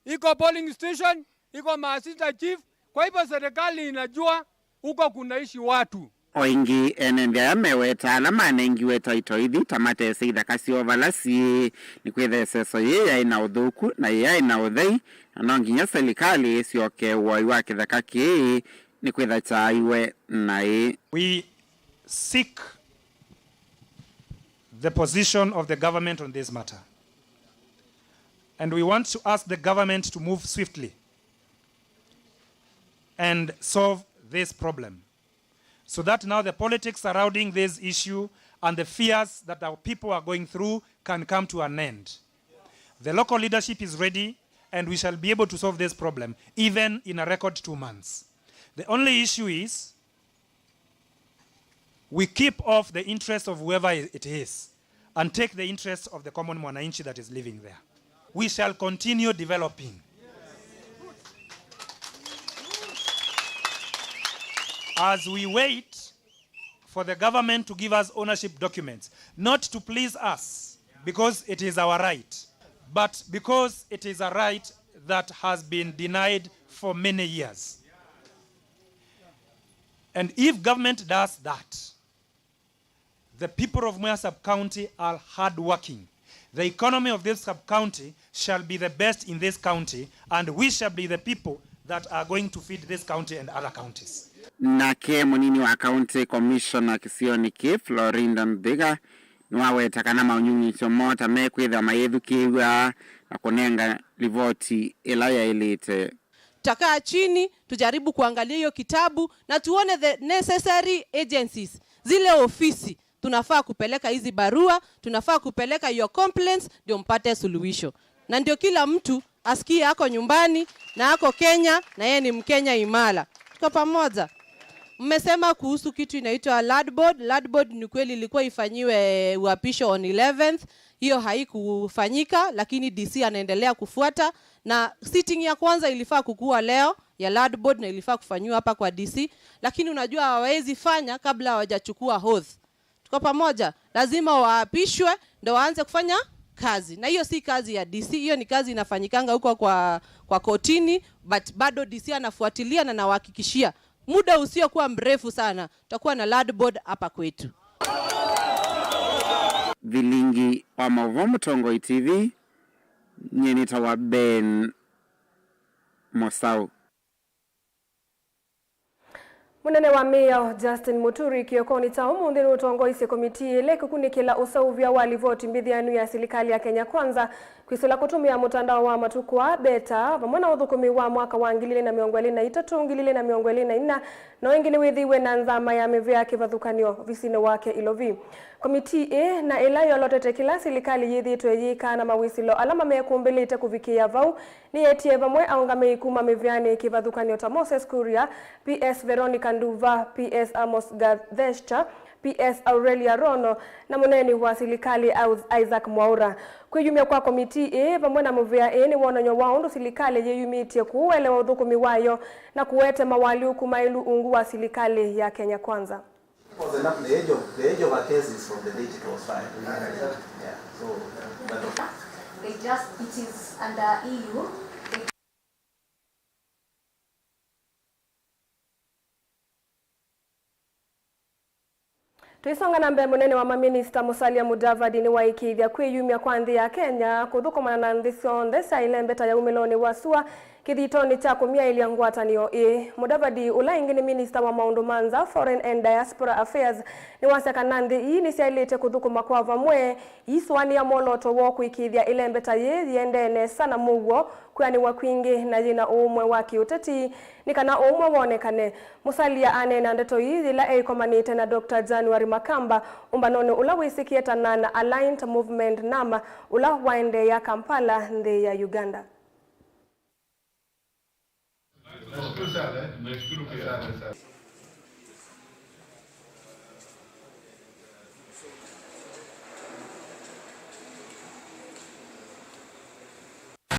iko polling station, iko ma assistant chief. Kwa hivyo serikali inajua huko kunaishi watu. O ĩngĩ, ene nthĩ aya meweta ala manengiwe taito ithi ta matesĩ ithaka syoo vala syĩ, nĩ kwĩtha ĩseso yĩĩ yaĩ na ũthũku na yaĩ na ũthei, na no nginya silikalĩ ĩsyoke ũoi wa kĩthaka kĩĩ nĩ kwĩtha kyaaiwe naĩ. We seek the position of the government on this matter. And we want to ask the government to move swiftly and solve this problem, so that now the politics surrounding this issue and the fears that our people are going through can come to an end. The local leadership is ready, and we shall be able to solve this problem even in a record two months. The only issue is we keep off the interest of whoever it is and take the interest of the common mwananchi that is living there. We shall continue developing. As we wait for the government to give us ownership documents, not to please us, because it is our right, but because it is a right that has been denied for many years. And if government does that, the people of Mwea sub-county are hardworking. The economy of this sub-county shall be the best in this county, and we shall be the people that are going to feed this county and other counties. Nake mũnini wa county commissioner kĩsionĩ kĩĩ, Florinda Nthiga, nĩwaweta kana maũnyungunyĩsyo moo ta mekwĩthĩwa mayĩthukĩĩw'a na kũnenga livoti ĩla yaĩlĩte. Tutakaa chini, tujaribu kuangalia hiyo kitabu na tuone the necessary agencies, zile ofisi tunafaa kupeleka hizi barua, tunafaa kupeleka your complaints, ndio mpate suluhisho. Na ndio kila mtu asikie ako nyumbani na ako Kenya na yeye ni Mkenya imara. Tuko pamoja. Mmesema kuhusu kitu inaitwa Land Board. Land Board ni kweli ilikuwa ifanyiwe uapisho on eleventh. Hiyo haikufanyika, lakini D C anaendelea kufuata. Na sitting ya kwanza ilifaa kukua leo ya Land Board na ilifaa kufanyiwa hapa kwa D C, lakini unajua hawawezi fanya kabla hawajachukua oath. Tuko pamoja? Lazima waapishwe ndo waanze kufanya kazi, na hiyo si kazi ya D C, hiyo ni kazi inafanyikanga huko kwa, kwa kotini, but bado D C anafuatilia, na nawahakikishia muda usiokuwa mrefu sana tutakuwa na Land Board hapa kwetu. Vilingi wa maũvoo, Mũtongoi T V, nyie nĩtawa Ben Mosau. Mũnene wa Mĩao Justin Muturi kĩokonĩ kya ũmũnthĩ nũtongoisye komitii ĩla ĩkũkunĩkĩla ũseũvya wa livoti mbĩthĩanu ya silikalĩ ya Kenya Kwanza kwĩsĩla kũtũmĩa mũtandao wa matukũ aa, beta, vamwe na ũthũkũmi wa mwaka wa ngili ilĩ na mĩongo ĩlĩ na itatũ, ngili ilĩ na mĩongo ĩlĩ na ina, na o ĩngĩ nĩwĩthĩiwe na nzama ya mĩvĩa kĩvathũkany'o ovisinĩ wake Ilovi. Komitii ĩĩ na ĩla yolotete kĩla silikalĩ yĩthĩĩtwe yĩkaa na mawĩsĩlo ala mamekũmbĩlĩte kũvikĩĩa vau, nĩyetie vamwe aũngamĩi kuma mĩvĩanĩ kĩvathũkany'o ta Moses Kuria, P S Veronica Nduva, P S Amos Gathesha, P S Aurelia Rono na mũneeni wa silikalĩ Au-, Isaac Mwaũra. Kwĩyumya kwa komitii ĩĩ vamwe na mũvĩa ĩĩ nĩ wonany'o wa ũndũ silikalĩ yĩyumĩtye kũelewa ũthũkũmi wayo na kũete mawalyũku maĩlu ungu wa silikalĩ ya Kenya Kwanza. Because the, the age of, the age of our case is from the date it was filed. Yeah, so, but of They just, it is under E U. They Tũisonga na mbee, mũnene wa maminista Musalia Mudavadi nĩwaĩkĩĩthya kwĩyumya kwa nthĩ ya Kenya kũthũkũmana na nthĩ syonthe sya ĩlembeta ya umĩlonĩ wa sua kĩthitonĩ kya kũmyaĩlya ngwatanĩo ĩĩ. Mudavadi, ũla ĩngĩ nĩ minista wa maũndũ ma nza, Foreign and Diaspora Affairs, nĩwasya kana nthĩ ii nĩsyaĩlĩte kũthũkũma kwa vamwe iisũanĩa mwolooto woo kũĩkĩĩthya ĩlembeta yĩĩ yĩendee nesa na mũuo, kwĩanĩw'a kwingĩ na yĩna ũũmwe wa kĩũteti nĩ kana ũũmwe wonekane. Musalia aneena ndeto ii yĩla eĩkomanĩte na Doctor January Makamba ũmbanonĩ ũla wĩsĩkĩe ta Non-Aligned Movement, NAM, ũla waendeea Kampala, nthĩ ya Uganda.